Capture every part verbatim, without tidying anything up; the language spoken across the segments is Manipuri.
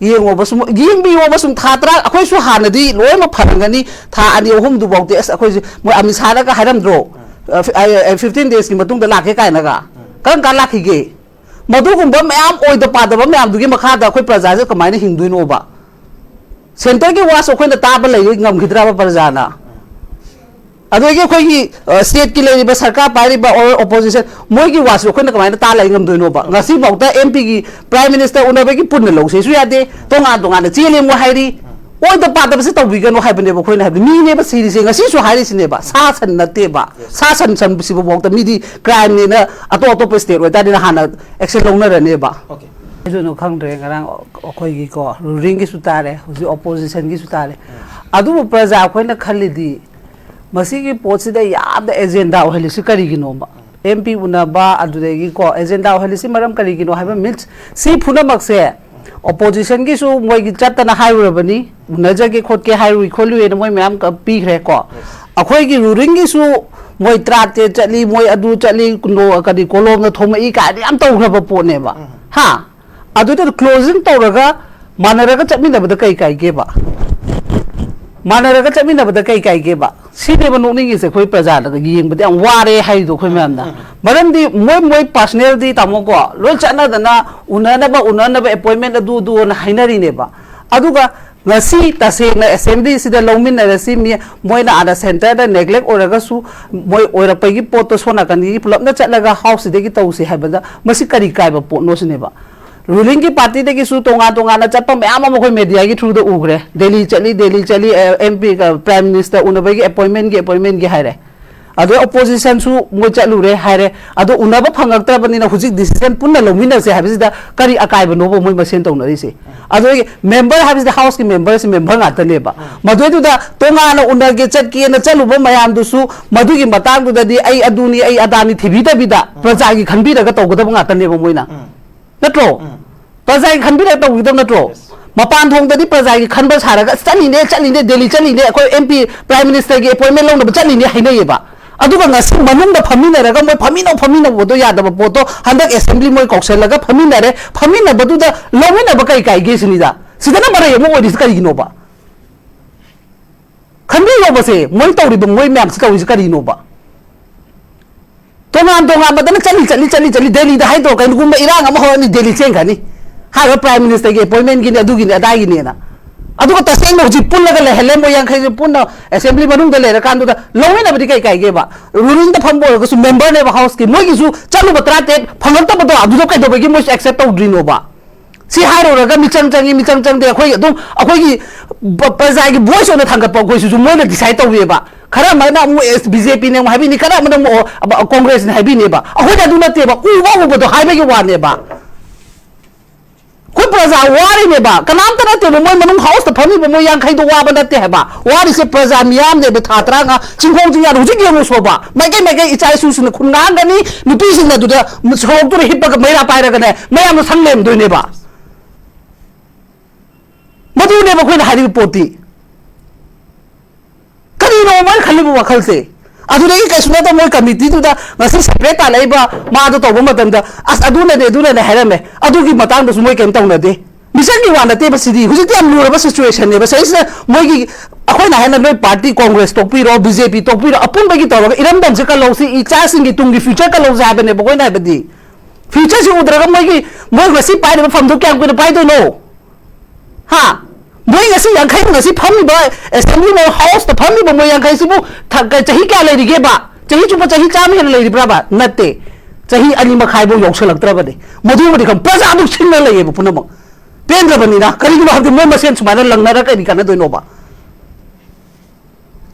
ꯌꯦꯡꯉꯣꯕ ꯁꯨꯝ, ꯌꯦꯡꯕꯤꯌꯣꯕ ꯁꯨꯝ, ꯊꯥ ꯇꯔꯥ, ꯑꯩꯈꯣꯏꯁꯨ ꯍꯥꯟꯅꯗꯤ ꯂꯣꯏꯅꯃꯛ ꯐꯔꯝꯒꯅꯤ, ꯊꯥ ꯑꯅꯤ ꯑꯍꯨꯝꯗꯨꯐꯥꯎꯗꯤ ꯑꯁ ꯑꯩꯈꯣꯏꯁꯦ, ꯃꯣꯏ ꯑꯃꯤꯠ ꯁꯥꯍꯅꯒ ꯍꯥꯏꯔꯝꯗ꯭ꯔꯣ? ꯐꯤꯐꯇꯤꯟ ꯗꯦꯖꯀꯤ ꯃꯇꯨꯡꯗ ꯂꯥꯛꯀꯦ ꯀꯥꯏꯅꯒ꯫ ꯀꯔꯝ ꯀꯥꯟ ꯂꯥꯛꯈꯤꯒꯦ? ꯃꯗꯨꯒꯨꯝꯕ ꯃꯌꯥꯝ ꯑꯣꯏꯗ ꯄꯥꯗꯕ ꯃꯌꯥꯝꯗꯨꯒꯤ ꯃꯈꯥꯗ ꯑꯩꯈꯣꯏ ꯄ꯭ꯔꯖꯥꯁꯦ ꯀꯃꯥꯏꯅ ꯍꯤꯡꯗꯣꯏꯅꯣꯕ? ꯁꯦꯟꯇꯔꯒꯤ ꯋꯥꯁꯨ ꯑꯩꯈꯣꯏꯅ ꯇꯥꯕ ꯂꯩ ꯉꯝꯈꯤꯗ꯭ꯔꯕ ꯄ꯭ꯔꯖꯥꯅ? ꯑꯗꯒꯤ ꯑꯩꯈꯣꯏꯒꯤ ꯁ꯭ꯇꯦꯠꯀꯤ ꯂꯩꯔꯤꯕ ꯁꯔꯀꯥꯔ ꯄꯥꯏꯔꯤꯕ ꯑꯣꯔ ꯑꯣꯄꯣꯖꯤꯁꯟ, ꯃꯣꯏꯒꯤ ꯋꯥꯁꯨ ꯑꯩꯈꯣꯏꯅ ꯀꯃꯥꯏꯅ ꯇꯥ ꯂꯩ ꯉꯝꯗꯣꯏꯅꯣꯕ? ꯉꯁꯤꯐꯥꯎꯗ ꯑꯦꯝ ꯄꯤꯒꯤ, ꯄ꯭ꯔꯥꯏꯝ ꯃꯤꯅꯤꯁꯇꯔ ꯎꯅꯕꯒꯤ ꯄꯨꯟꯅ ꯂꯧꯁꯦꯁꯨ ꯌꯥꯗꯦ, ꯇꯣꯉꯥꯟ ꯇꯣꯉꯥꯟꯅ ꯆꯦꯜꯂꯦ ꯃꯣꯏ ꯍꯥꯏꯔꯤ꯫ ꯑꯣꯏꯗ ꯄꯥꯗꯕꯁꯦ ꯇꯧꯕꯤꯒꯅꯨ ꯍꯥꯏꯕꯅꯦꯕ ꯑꯩꯈꯣꯏꯅ ꯍꯥꯏꯕꯗꯤ꯫ ꯃꯤꯅꯦꯕ ꯁꯤꯔꯤꯁꯦ, ꯉꯁꯤꯁꯨ ꯍꯥꯏꯔꯤꯁꯤꯅꯦꯕ, ꯁꯥ ꯁꯟ ꯅꯠꯇꯦꯕ꯫ ꯁꯥ ꯁꯟ ꯁꯟꯕꯁꯤꯕꯨꯐꯥꯎꯗ ꯃꯤꯗꯤ ꯀ꯭ꯔꯥꯏꯝꯅꯦꯅ ꯑꯇꯣꯞ ꯑꯇꯣꯞꯄ ꯁ꯭ꯇꯦꯠ ꯑꯣꯏꯇꯥꯔꯗꯤ ꯍꯥꯟꯅ ꯑꯦꯛꯁꯟ ꯂꯧꯅꯔꯅꯦꯕ꯫ ꯑꯗꯨꯅ ꯈꯪꯗ꯭ꯔꯦ, ꯉꯔꯥꯡ ꯑꯩꯈꯣꯏꯒꯤꯀꯣ ꯔꯨꯂꯤꯡꯒꯤꯁꯨ ꯇꯥꯔꯦ, ꯍꯧꯖꯤꯛ ꯑꯣꯄꯣꯖꯤꯁꯟꯒꯤꯁꯨ ꯇꯥꯔꯦ꯫ ꯑꯗꯨꯕꯨ ꯄ꯭ꯔꯖꯥ ꯑꯩꯈꯣꯏꯅ ꯈꯜꯂꯤꯗꯤ ꯃꯁꯤꯒꯤ ꯄꯣꯠꯁꯤꯗ ꯌꯥꯝꯅ ꯑꯦꯖꯦꯟꯗꯥ ꯑꯣꯏꯍꯜꯂꯤꯁꯤ ꯀꯔꯤꯒꯤꯅꯣꯕ? ꯑꯦꯝ ꯄꯤ ꯎꯅꯕ, ꯑꯗꯨꯗꯒꯤꯀꯣ ꯑꯦꯖꯦꯟꯗꯥ ꯑꯣꯏꯍꯜꯂꯤꯁꯤ ꯃꯔꯝ ꯀꯔꯤꯒꯤꯅꯣ ꯍꯥꯏꯕ, ꯃꯤꯟꯁ ꯁꯤ ꯄꯨꯝꯅꯃꯛꯁꯦ ꯑꯣꯄꯣꯖꯤꯁꯟꯒꯤꯁꯨ ꯃꯣꯏꯒꯤ ꯆꯠꯇꯅ ꯍꯥꯏꯔꯨꯔꯕꯅꯤ, ꯎꯅꯖꯒꯦ ꯈꯣꯠꯀꯦ ꯍꯥꯏꯔꯨꯏ ꯈꯣꯠꯂꯨꯏꯅ ꯃꯣꯏ ꯃꯌꯥꯝ ꯄꯤꯈ꯭ꯔꯦꯀꯣ꯫ ꯑꯩꯈꯣꯏꯒꯤ ꯔꯨꯂꯤꯡꯒꯤꯁꯨ ꯃꯣꯏ ꯇꯔꯥꯇꯔꯦꯠ ꯆꯠꯂꯤ, ꯃꯣꯏ ꯑꯗꯨ ꯆꯠꯂꯤ, ꯀꯨꯟꯗꯣ-, ꯀꯔꯤ ꯀꯣꯂꯣꯝꯅ ꯊꯣꯝꯃꯛꯏ ꯀꯥꯏꯅ ꯌꯥꯝ ꯇꯧꯈ꯭ꯔꯕ ꯄꯣꯠꯅꯦꯕ꯫ ꯍꯥ? ꯑꯗꯨꯗ ꯀ꯭ꯂꯣꯖꯤꯡ ꯇꯧꯔꯒ ꯃꯥꯟꯅꯔꯒ ꯆꯠꯃꯤꯟꯅꯕꯗ ꯀꯩ ꯀꯥꯏꯒꯦꯕ? ꯃꯥꯟꯅꯔꯒ ꯆꯠꯃꯤꯟꯅꯕꯗ ꯀꯩ ꯀꯥꯏꯒꯦꯕ? ꯁꯤꯅꯦꯕ ꯅꯣꯛꯅꯤꯡꯉꯤꯁꯦ, ꯑꯩꯈꯣꯏ ꯄ꯭ꯔꯖꯥꯗꯒ ꯌꯦꯡꯕꯗ ꯌꯥꯝ ꯋꯥꯔꯦ ꯍꯥꯏꯔꯤꯗꯣ ꯑꯩꯈꯣꯏ ꯃꯌꯥꯝꯅ꯫ ꯃꯔꯝꯗꯤ ꯃꯣꯏ, ꯃꯣꯏ ꯄꯥꯔꯁꯅꯦꯜꯗꯤ ꯇꯥꯃꯣꯀꯣ, ꯂꯣꯏ ꯆꯠꯅꯗꯅ ꯎꯅꯅꯕ, ꯎꯅꯅꯕ ꯑꯦꯄꯣꯏꯟꯃꯦꯟ ꯑꯗꯨ ꯑꯗꯨꯅ ꯍꯥꯏꯅꯔꯤꯅꯦꯕ꯫ ꯑꯗꯨꯒ ꯉꯁꯤ ꯇꯁꯦꯡꯅ ꯑꯦꯁꯦꯝꯕ꯭ꯂꯤꯁꯤꯗ ꯂꯧꯃꯤꯟꯅꯔꯁꯤ, ꯃꯤ, ꯃꯣꯏꯅ ꯑꯥꯗ ꯁꯦꯟꯇꯔꯗ ꯅꯦꯒ꯭ꯂꯦꯛ ꯑꯣꯏꯔꯒꯁꯨ ꯃꯣꯏ ꯑꯣꯏꯔꯛꯄꯒꯤ ꯄꯣꯠꯇꯣ ꯁꯣꯝ ꯅꯥꯀꯟꯗꯒꯤ ꯄꯨꯂꯞꯅ ꯆꯠꯂꯒ ꯍꯥꯎꯁꯁꯤꯗꯒꯤ ꯇꯧꯁꯤ ꯍꯥꯏꯕꯗ ꯃꯁꯤ ꯀꯔꯤ ꯀꯥꯏꯕ ꯄꯣꯠꯅꯣ ꯁꯤꯅꯦꯕ꯫ ꯔꯨꯂꯤꯡꯒꯤ ꯄꯥꯔꯇꯤꯗꯒꯤꯁꯨ ꯇꯣꯉꯥꯟ ꯇꯣꯉꯥꯟꯅ ꯆꯠꯄ ꯃꯌꯥꯝ ꯑꯃ ꯑꯩꯈꯣꯏ ꯃꯦꯗꯤꯌꯥꯒꯤ ꯊ꯭ꯔꯨꯗ ꯎꯈ꯭ꯔꯦ꯫ ꯗꯦꯜꯂꯤ ꯆꯠꯂꯤ, ꯗꯦꯜꯂꯤ ꯆꯠꯂꯤ, ꯑꯦꯝ ꯄꯤ, ꯄ꯭ꯔꯥꯏꯝ ꯃꯤꯅꯤꯁꯇꯔ ꯎꯅꯕꯒꯤ ꯑꯦꯄꯣꯏꯟꯃꯦꯟꯒꯤ, ꯑꯦꯄꯣꯏꯟꯃꯦꯟꯒꯤ ꯍꯥꯏꯔꯦ꯫ ꯑꯗꯩ ꯑꯣꯄꯣꯖꯤꯁꯟꯁꯨ ꯃꯣꯏ ꯆꯠꯂꯨꯔꯦ ꯍꯥꯏꯔꯦ꯫ ꯑꯗꯣ ꯎꯅꯕ ꯐꯪꯉꯛꯇ꯭ꯔꯕꯅꯤꯅ ꯍꯧꯖꯤꯛ ꯗꯤꯁꯤꯖꯟ ꯄꯨꯟꯅ ꯂꯧꯃꯤꯟꯅꯁꯦ ꯍꯥꯏꯕꯁꯤꯗ ꯀꯔꯤ ꯑꯀꯥꯏꯕꯅꯣꯕ ꯃꯣꯏ ꯃꯁꯦꯟ ꯇꯧꯅꯔꯤꯁꯦ? ꯑꯗꯨꯗꯒꯤ ꯃꯦꯝꯕꯔ ꯍꯥꯏꯕꯁꯤꯗꯤ ꯍꯥꯎꯁꯀꯤ ꯃꯦꯝꯕꯔꯁꯤ ꯃꯦꯝꯕꯔ ꯉꯥꯛꯇꯅꯦꯕ꯫ ꯃꯗꯨꯏꯗꯨꯗ ꯇꯣꯉꯥꯟꯅ ꯎꯅꯒꯦ ꯆꯠꯀꯦꯅ ꯆꯠꯂꯨꯕ ꯃꯌꯥꯝꯗꯨꯁꯨ ꯃꯗꯨꯒꯤ ꯃꯇꯥꯡꯗꯨꯗꯗꯤ ꯑꯩ ꯑꯗꯨꯅꯤ, ꯑꯩ ꯑꯗꯥꯅꯤ ꯊꯤꯕꯤꯗꯕꯤꯗ ꯄ꯭ꯔꯖꯥꯒꯤ ꯈꯟꯕꯤꯔꯒ ꯇꯧꯒꯗꯕ ꯉꯥꯛꯇꯅꯦꯕ ꯃꯣꯏꯅ꯫ ꯅꯠꯇ꯭ꯔꯣ? ꯄ꯭ꯔꯖꯥꯒꯤ ꯈꯟꯕꯤꯔꯒ ꯇꯧꯒꯗꯕ ꯅꯠꯇ꯭ꯔꯣ? ꯃꯄꯥꯟ ꯊꯣꯡꯗꯗꯤ ꯄ꯭ꯔꯖꯥꯒꯤ ꯈꯟꯕ ꯁꯥꯔꯒ "ꯑꯁ, ꯆꯠꯂꯤꯅꯦ, ꯆꯠꯂꯤꯅꯦ, ꯗꯦꯜꯂꯤ ꯆꯠꯂꯤꯅꯦ, ꯑꯩꯈꯣꯏ ꯑꯦꯝ ꯄꯤ, ꯄ꯭ꯔꯥꯏꯝ ꯃꯤꯅꯤꯁꯇꯔꯒꯤ ꯑꯦꯄꯣꯏꯟꯃꯦꯟ ꯂꯧꯅꯕ ꯆꯠꯂꯤꯅꯦ" ꯍꯥꯏꯅꯩꯌꯦꯕ꯫ ꯑꯗꯨꯒ ꯉꯁꯤ ꯃꯅꯨꯡꯗ ꯐꯝꯃꯤꯟꯅꯔꯒ ꯃꯣꯏ ꯐꯝꯃꯤꯟꯅꯧ ꯐꯝꯃꯤꯟꯅꯧꯕꯗꯣ ꯌꯥꯗꯕ ꯄꯣꯠꯇꯣ ꯍꯟꯗꯛ assembly ꯃꯣꯏ ꯀꯧꯁꯜꯂꯒ ꯐꯝꯃꯤꯟꯅꯔꯦ, ꯐꯝꯃꯤꯟꯅꯕꯗꯨꯗ ꯂꯧꯃꯤꯟꯅꯕ ꯀꯩ ꯀꯥꯏꯒꯦ ꯁꯤꯅꯤꯗ꯫ ꯁꯤꯗꯅ ꯃꯔꯩ ꯑꯃ ꯑꯣꯏꯔꯤꯁꯤ ꯀꯔꯤꯒꯤꯅꯣꯕ? ꯈꯟꯕꯤꯌꯣꯕꯁꯦ, ꯃꯣꯏ ꯇꯧꯔꯤꯕ, ꯃꯣꯏ ꯃꯌꯥꯝꯁꯤ ꯇꯧꯔꯤꯁꯤ ꯀꯔꯤꯅꯣꯕ? ꯇꯣꯉꯥꯟ ꯇꯣꯉꯥꯟꯕꯗꯅ ꯆꯠꯂꯤ, ꯆꯠꯂꯤ, ꯆꯠꯂꯤ, ꯆꯠꯂꯤ꯫ ꯗꯦꯜꯂꯤꯗ ꯍꯥꯏꯗ꯭ꯔꯣ, ꯀꯩꯅꯣꯒꯨꯝꯕ ꯏꯔꯥꯡ ꯑꯃ ꯍꯧꯔꯅꯤ, ꯗꯦꯜꯂꯤ ꯆꯦꯟꯈ꯭ꯔꯅꯤ꯫ ꯍꯥꯏꯔꯤꯕ Prime Ministerꯒꯤ appointmentꯒꯤꯅꯤ, ꯑꯗꯨꯒꯤꯅꯤ, ꯑꯗꯥꯏꯒꯤꯅꯦꯅ꯫ ꯑꯗꯨꯒ ꯇꯁꯦꯡꯅ ꯍꯧꯖꯤꯛ ꯄꯨꯜꯂꯒ ꯂꯩꯍꯜꯂꯦ, ꯃꯣꯏ ꯌꯥꯡꯈꯩꯁꯦ ꯄꯨꯟꯅ assembly ꯃꯅꯨꯡꯗ ꯂꯩꯔꯀꯥꯟꯗꯨꯗ ꯂꯧꯃꯤꯟꯅꯕꯗꯤ ꯀꯩ ꯀꯥꯏꯒꯦꯕ? Rulingꯗ ꯐꯝꯕ ꯑꯣꯏꯔꯒꯁꯨ memberꯅꯦꯕ houseꯀꯤ, ꯃꯣꯏꯒꯤꯁꯨ ꯆꯠꯂꯨꯕ ꯇꯔꯥꯇꯔꯦꯠ ꯐꯪꯉꯛꯇꯕꯗꯣ, ꯑꯗꯨꯗ ꯀꯩꯗꯧꯕꯒꯤ ꯃꯣꯏꯁꯨ accept ꯇꯧꯗ꯭ꯔꯤꯅꯣꯕ? ꯁꯤ ꯍꯥꯏꯔꯨꯔꯒ ꯃꯤꯆꯪ ꯆꯪꯉꯤ, ꯃꯤꯆꯪ ꯆꯪꯗꯦ, ꯑꯩꯈꯣꯏ ꯑꯗꯨꯝ ꯑꯩꯈꯣꯏꯒꯤ ꯄ-, ꯄ꯭ꯔꯖꯥꯒꯤ voice ꯑꯣꯏꯅ ꯊꯥꯡꯒꯠꯄ ꯑꯩꯈꯣꯏꯁꯤꯁꯨ ꯃꯣꯏꯅ decide ꯇꯧꯋꯦꯕ꯫ ꯈꯔ ꯑꯃꯅ ꯑꯃꯨꯛ ꯑꯦꯁ, BJPꯅꯦ ꯑꯃꯨꯛ ꯍꯥꯏꯕꯤꯅꯤ, ꯈꯔ ꯑꯃꯅ ꯑꯃꯨꯛ, ꯑꯣ, ꯑꯕ-, Congressꯅꯦ ꯍꯥꯏꯕꯤꯅꯦꯕ꯫ ꯑꯩꯈꯣꯏꯗꯤ ꯑꯗꯨ ꯅꯠꯇꯦꯕ, ꯎꯕ ꯎꯕꯗꯣ ꯍꯥꯏꯕꯒꯤ ꯋꯥꯅꯦꯕ꯫ ꯑꯩꯈꯣꯏ ꯄ꯭ꯔꯖꯥ ꯋꯥꯔꯤꯅꯦꯕ, ꯀꯅꯥꯝꯇ ꯅꯠꯇꯦꯕ꯫ ꯃꯣꯏ ꯃꯅꯨꯡ houseꯇ ꯐꯝꯃꯤꯕ ꯃꯣꯏ ꯌꯥꯡꯈꯩꯗꯣ ꯋꯥꯕ ꯅꯠꯇꯦ ꯍꯥꯏꯕ꯫ ꯋꯥꯔꯤꯁꯦ ꯄ꯭ꯔꯖꯥ ꯃꯤꯌꯥꯝꯅꯦꯕ, ꯊꯥ ꯇꯔꯥꯃꯉꯥ ꯆꯤꯡꯈꯣꯡ ꯆꯤꯡꯌꯥꯗ꯫ ꯍꯧꯖꯤꯛ ꯌꯦꯡꯉꯨ ꯁꯣꯕ, ꯃꯥꯏꯀꯩ ꯃꯥꯏꯀꯩ ꯏꯆꯥ ꯏꯁꯨꯁꯤꯡꯅ ꯈꯨꯟ ꯉꯥꯡꯒꯅꯤ, ꯅꯨꯄꯤꯁꯤꯡꯅ ꯑꯗꯨꯗ ꯁꯣꯔꯣꯛꯇꯨꯗ ꯍꯤꯞꯄꯒ ꯃꯩꯔꯥ ꯄꯥꯏꯔꯒꯅꯦ ꯃꯌꯥꯝꯅ ꯁꯪ ꯂꯩꯔꯝꯗꯣꯏꯅꯦꯕ꯫ ꯃꯗꯨꯅꯦꯕ ꯑꯩꯈꯣꯏꯅ ꯍꯥꯏꯔꯤꯕ ꯄꯣꯠꯇꯤ꯫ ꯀꯔꯤꯅꯣ ꯃꯣꯏꯅ ꯈꯜꯂꯤꯕ ꯋꯥꯈꯜꯁꯦ? ꯑꯗꯨꯗꯒꯤ ꯀꯩꯁꯨ ꯅꯠꯇꯕ ꯃꯣꯏ committeeꯗꯨꯗ ꯉꯁꯤ separate ꯇꯥꯜꯂꯛꯏꯕ ꯃꯥꯗꯣ ꯇꯧꯕ ꯃꯇꯝꯗ, "ꯑꯁ, ꯑꯗꯨꯅꯅꯦ, ꯑꯗꯨꯅꯅꯦ" ꯍꯥꯏꯔꯝꯃꯦ꯫ ꯑꯗꯨꯒꯤ ꯃꯇꯥꯡꯗꯁꯨ ꯃꯣꯏ ꯀꯩꯝ ꯇꯧꯅꯗꯦ꯫ ꯃꯤꯆꯪꯒꯤ ꯋꯥ ꯅꯠꯇꯦꯕ ꯁꯤꯗꯤ꯫ ꯍꯧꯖꯤꯛꯇꯤ ꯌꯥꯝ ꯂꯨꯔꯕ situationꯅꯦꯕ꯫ ꯁꯤꯗꯩꯁꯤꯗ ꯃꯣꯏꯒꯤ, ꯑꯩꯈꯣꯏꯅ ꯍꯥꯏꯅ ꯅꯣꯏ party Congress ꯇꯣꯛꯄꯤꯔꯣ, BJP ꯇꯣꯛꯄꯤꯔꯣ, ꯑꯄꯨꯟꯕꯒꯤ ꯇꯧꯔꯒ ꯏꯔꯝꯗꯝꯁꯦ ꯀꯜꯍꯧꯁꯤ, ꯏꯆꯥꯁꯤꯡꯒꯤ ꯇꯨꯡꯒꯤ future ꯀꯜꯍꯧꯁꯤ ꯍꯥꯏꯕꯅꯦꯕ ꯑꯩꯈꯣꯏꯅ ꯍꯥꯏꯕꯗꯤ꯫ Futureꯁꯤ ꯎꯗ꯭ꯔꯒ ꯃꯣꯏꯒꯤ, ꯃꯣꯏ ꯉꯁꯤ ꯄꯥꯏꯔꯤꯕ ꯐꯝꯗꯣ ꯀꯌꯥꯝ ꯀꯨꯏꯅ ꯄꯥꯏꯗꯣꯏꯅꯣ? ꯍꯥ? ꯃꯣꯏ ꯉꯁꯤ ꯌꯥꯡꯈꯩ, ꯉꯁꯤ ꯐꯝꯃꯤꯕ assembly ꯃꯣꯏ houseꯇ ꯐꯝꯃꯤꯕ ꯃꯣꯏ ꯌꯥꯡꯈꯩꯁꯤꯕꯨ ꯊ-, ꯀ-, ꯆꯍꯤ ꯀꯌꯥ ꯂꯩꯔꯤꯒꯦꯕ? ꯆꯍꯤ ꯆꯨꯞꯄ ꯆꯍꯤ ꯆꯥꯝꯃ ꯍꯦꯟꯅ ꯂꯩꯔꯤꯕ꯭ꯔꯕ? ꯅꯠꯇꯦ꯫ ꯆꯍꯤ ꯑꯅꯤ ꯃꯈꯥꯏꯐꯧ ꯌꯧꯁꯜꯂꯛꯇ꯭ꯔꯕꯅꯤ꯫ ꯃꯗꯨꯃꯗꯤ ꯈꯪ-, ꯄ꯭ꯔꯖꯥꯗꯨ ꯁꯤꯡꯅ ꯂꯩꯌꯦꯕ ꯄꯨꯝꯅꯃꯛ꯫ ꯄꯦꯟꯗ꯭ꯔꯕꯅꯤꯅ꯫ ꯀꯔꯤꯒꯤꯅꯣ ꯍꯥꯏꯕꯗꯤ ꯃꯣꯏ ꯃꯁꯦꯟ ꯁꯨꯃꯥꯏꯅ ꯂꯪꯅꯔ ꯀꯔꯤ ꯀꯥꯟꯅꯗꯣꯏꯅꯣꯕ?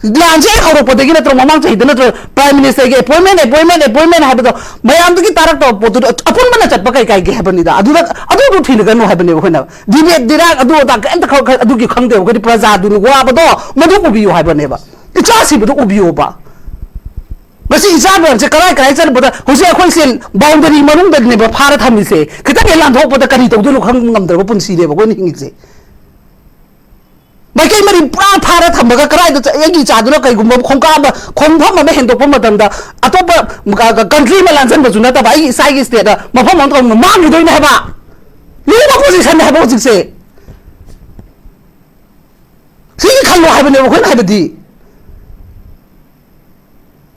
ꯂꯥꯟꯁꯦ ꯍꯦꯛ ꯍꯧꯔꯛꯄꯗꯒꯤ ꯅꯠꯇ꯭ꯔꯣ, ꯃꯃꯥꯡ ꯆꯍꯤꯗ ꯅꯠꯇ꯭ꯔꯣ Prime Ministerꯒꯤ appointment, appointment, appointment ꯍꯥꯏꯕꯗꯣ? ꯃꯌꯥꯝꯗꯨꯒꯤ ꯇꯥꯔꯛꯇꯕ ꯄꯣꯠꯇꯨꯗ ꯑꯄꯨꯟꯕꯅ ꯆꯠꯄ ꯀꯩ ꯀꯥꯏꯒꯦ ꯍꯥꯏꯕꯅꯤꯗ꯫ ꯑꯗꯨꯗ, ꯑꯗꯨꯗꯨ ꯊꯤꯅꯒꯅꯨ ꯍꯥꯏꯕꯅꯦꯕ ꯑꯩꯈꯣꯏꯅ꯫ Debate ꯗꯤꯔꯥꯛ ꯑꯗꯨ ꯑꯗꯥ ꯀꯩꯝꯇ ꯈ-, ꯈ-, ꯑꯗꯨꯒꯤ ꯈꯪꯗꯦꯕ꯫ ꯑꯩꯈꯣꯏꯗꯤ ꯄ꯭ꯔꯖꯥꯗꯨꯅ ꯋꯥꯕꯗꯣ ꯃꯗꯨ ꯎꯕꯤꯌꯨ ꯍꯥꯏꯕꯅꯦꯕ꯫ ꯏꯆꯥ ꯁꯤꯕꯗꯣ ꯎꯕꯤꯌꯣꯕ꯫ ꯉꯁꯤ ꯏꯆꯥ ꯃꯌꯥꯝꯁꯦ ꯀꯔꯥꯏ ꯀꯔꯥꯏ ꯆꯠꯂꯨꯕꯗ ꯍꯧꯖꯤꯛ ꯑꯩꯈꯣꯏꯁꯦ boundary ꯃꯅꯨꯡꯗꯅꯦꯕ ꯐꯥꯔ ꯊꯝꯃꯤꯁꯦ꯫ ꯈꯤꯇꯪ ꯍꯦꯛ ꯂꯥꯟꯊꯣꯛꯄꯗ ꯀꯔꯤ ꯇꯧꯗꯣꯏꯅꯣ ꯈꯪ ꯉꯝꯗ꯭ꯔꯕ ꯄꯨꯟꯁꯤꯅꯦꯕ ꯑꯩꯈꯣꯏꯅ ꯍꯤꯡꯉꯤꯁꯦ꯫ ꯃꯥꯏꯀꯩ ꯃꯔꯤ ꯄꯨꯔꯥ ꯐꯥꯔ ꯊꯝꯃꯒ ꯀꯗꯥꯏꯗ ꯆ-, ꯑꯩꯒꯤ ꯏꯆꯥꯗꯨꯅ ꯀꯩꯒꯨꯝꯕ ꯈꯣꯡꯀꯥꯞ ꯑꯃ, ꯈꯣꯡꯐꯝ ꯑꯃ ꯍꯦꯟꯗꯣꯛꯄ ꯃꯇꯝꯗ ꯑꯇꯣꯞꯄ ꯀ-, ꯀ-, ꯀꯟꯇ꯭ꯔꯤ ꯑꯃ ꯂꯥꯟꯖꯟꯕꯁꯨ ꯅꯠꯇꯕ, ꯑꯩꯒꯤ ꯏꯆꯥꯒꯤ ꯁ꯭ꯇꯦꯠꯇ ꯃꯐꯝ ꯑꯃ ꯇꯧꯅ ꯃꯥꯡꯈꯤꯗꯣꯏꯅꯦ ꯍꯥꯏꯕ꯫ ꯂꯨꯔꯤꯕ ꯄꯣꯖꯤꯁꯟꯅꯦ ꯍꯥꯏꯕ ꯍꯧꯖꯤꯛꯁꯦ꯫ ꯁꯤꯒꯤ ꯈꯜꯂꯣ ꯍꯥꯏꯕꯅꯦꯕ ꯑꯩꯈꯣꯏꯅ ꯍꯥꯏꯕꯗꯤ꯫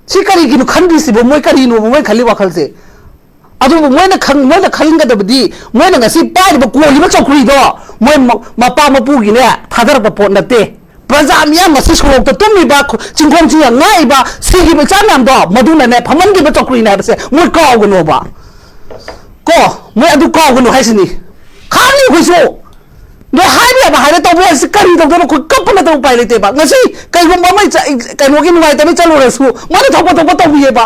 ꯁꯤ ꯀꯔꯤꯒꯤꯅꯣ ꯈꯟꯗ꯭ꯔꯤꯁꯤꯕꯣ? ꯃꯣꯏ ꯀꯔꯤꯅꯣꯕ ꯃꯣꯏ ꯈꯜꯂꯤ ꯋꯥꯈꯜꯁꯦ? ꯑꯗꯨꯕꯨ ꯃꯣꯏꯅ ꯈꯪ-, ꯃꯣꯏꯅ ꯈꯟꯒꯗꯕꯗꯤ, ꯃꯣꯏꯅ ꯉꯁꯤ ꯄꯥꯏꯔꯤꯕ, ꯀꯣꯜꯂꯤꯕ ꯆꯧꯀ꯭ꯔꯤꯗꯣ ꯃꯣꯏ ꯃ-, ꯃꯄꯥ ꯃꯄꯨꯒꯤꯅꯦ, ꯊꯥꯗꯔꯛꯄ ꯄꯣꯠ ꯅꯠꯇꯦ꯫ ꯄ꯭ꯔꯖꯥ ꯃꯤꯌꯥꯝ ꯉꯁꯤ ꯁꯣꯔꯣꯛꯇ ꯇꯨꯝꯃꯤꯕ, ꯈꯨ-, ꯆꯤꯡꯈꯣꯡ ꯆꯤꯡꯌꯥ ꯉꯥꯛꯏꯕ, ꯁꯤꯈꯤꯕ ꯏꯆꯥ ꯃꯌꯥꯝꯗꯣ ꯃꯗꯨꯅꯅꯦ ꯐꯝꯍꯟꯈꯤꯕ ꯆꯧꯀ꯭ꯔꯤꯅꯦ ꯍꯥꯏꯕꯁꯦ ꯃꯣꯏ ꯀꯥꯎꯒꯅꯣꯕ꯫ ꯀꯣ, ꯃꯣꯏ ꯑꯗꯨ ꯀꯥꯎꯒꯅꯨ ꯍꯥꯏꯁꯤꯅꯤ꯫ ꯈꯪꯉꯤ ꯑꯩꯈꯣꯏꯁꯨ꯫ ꯅꯣꯏ ꯍꯥꯏꯕ ꯌꯥꯕ ꯍꯥꯏꯔꯦ, ꯇꯧꯕ ꯌꯥꯏ꯫ ꯁꯤ ꯀꯔꯤ ꯇꯧꯗꯣꯏꯅꯣ? ꯑꯩꯈꯣꯏ ꯀꯞꯄ ꯅꯠꯇꯅ ꯎꯄꯥꯏ ꯂꯩꯇꯦꯕ꯫ ꯉꯁꯤ ꯀꯩꯒꯨꯝꯕ ꯑꯃ ꯆ-, ꯀꯩꯅꯣꯒꯤ ꯅꯨꯡꯉꯥꯏꯇꯕꯩ ꯆꯠꯂꯨꯔꯁꯨ, ꯃꯣꯏꯅ ꯊꯣꯛꯄ ꯊꯣꯛꯄ ꯇꯧꯕꯤꯌꯦꯕ꯫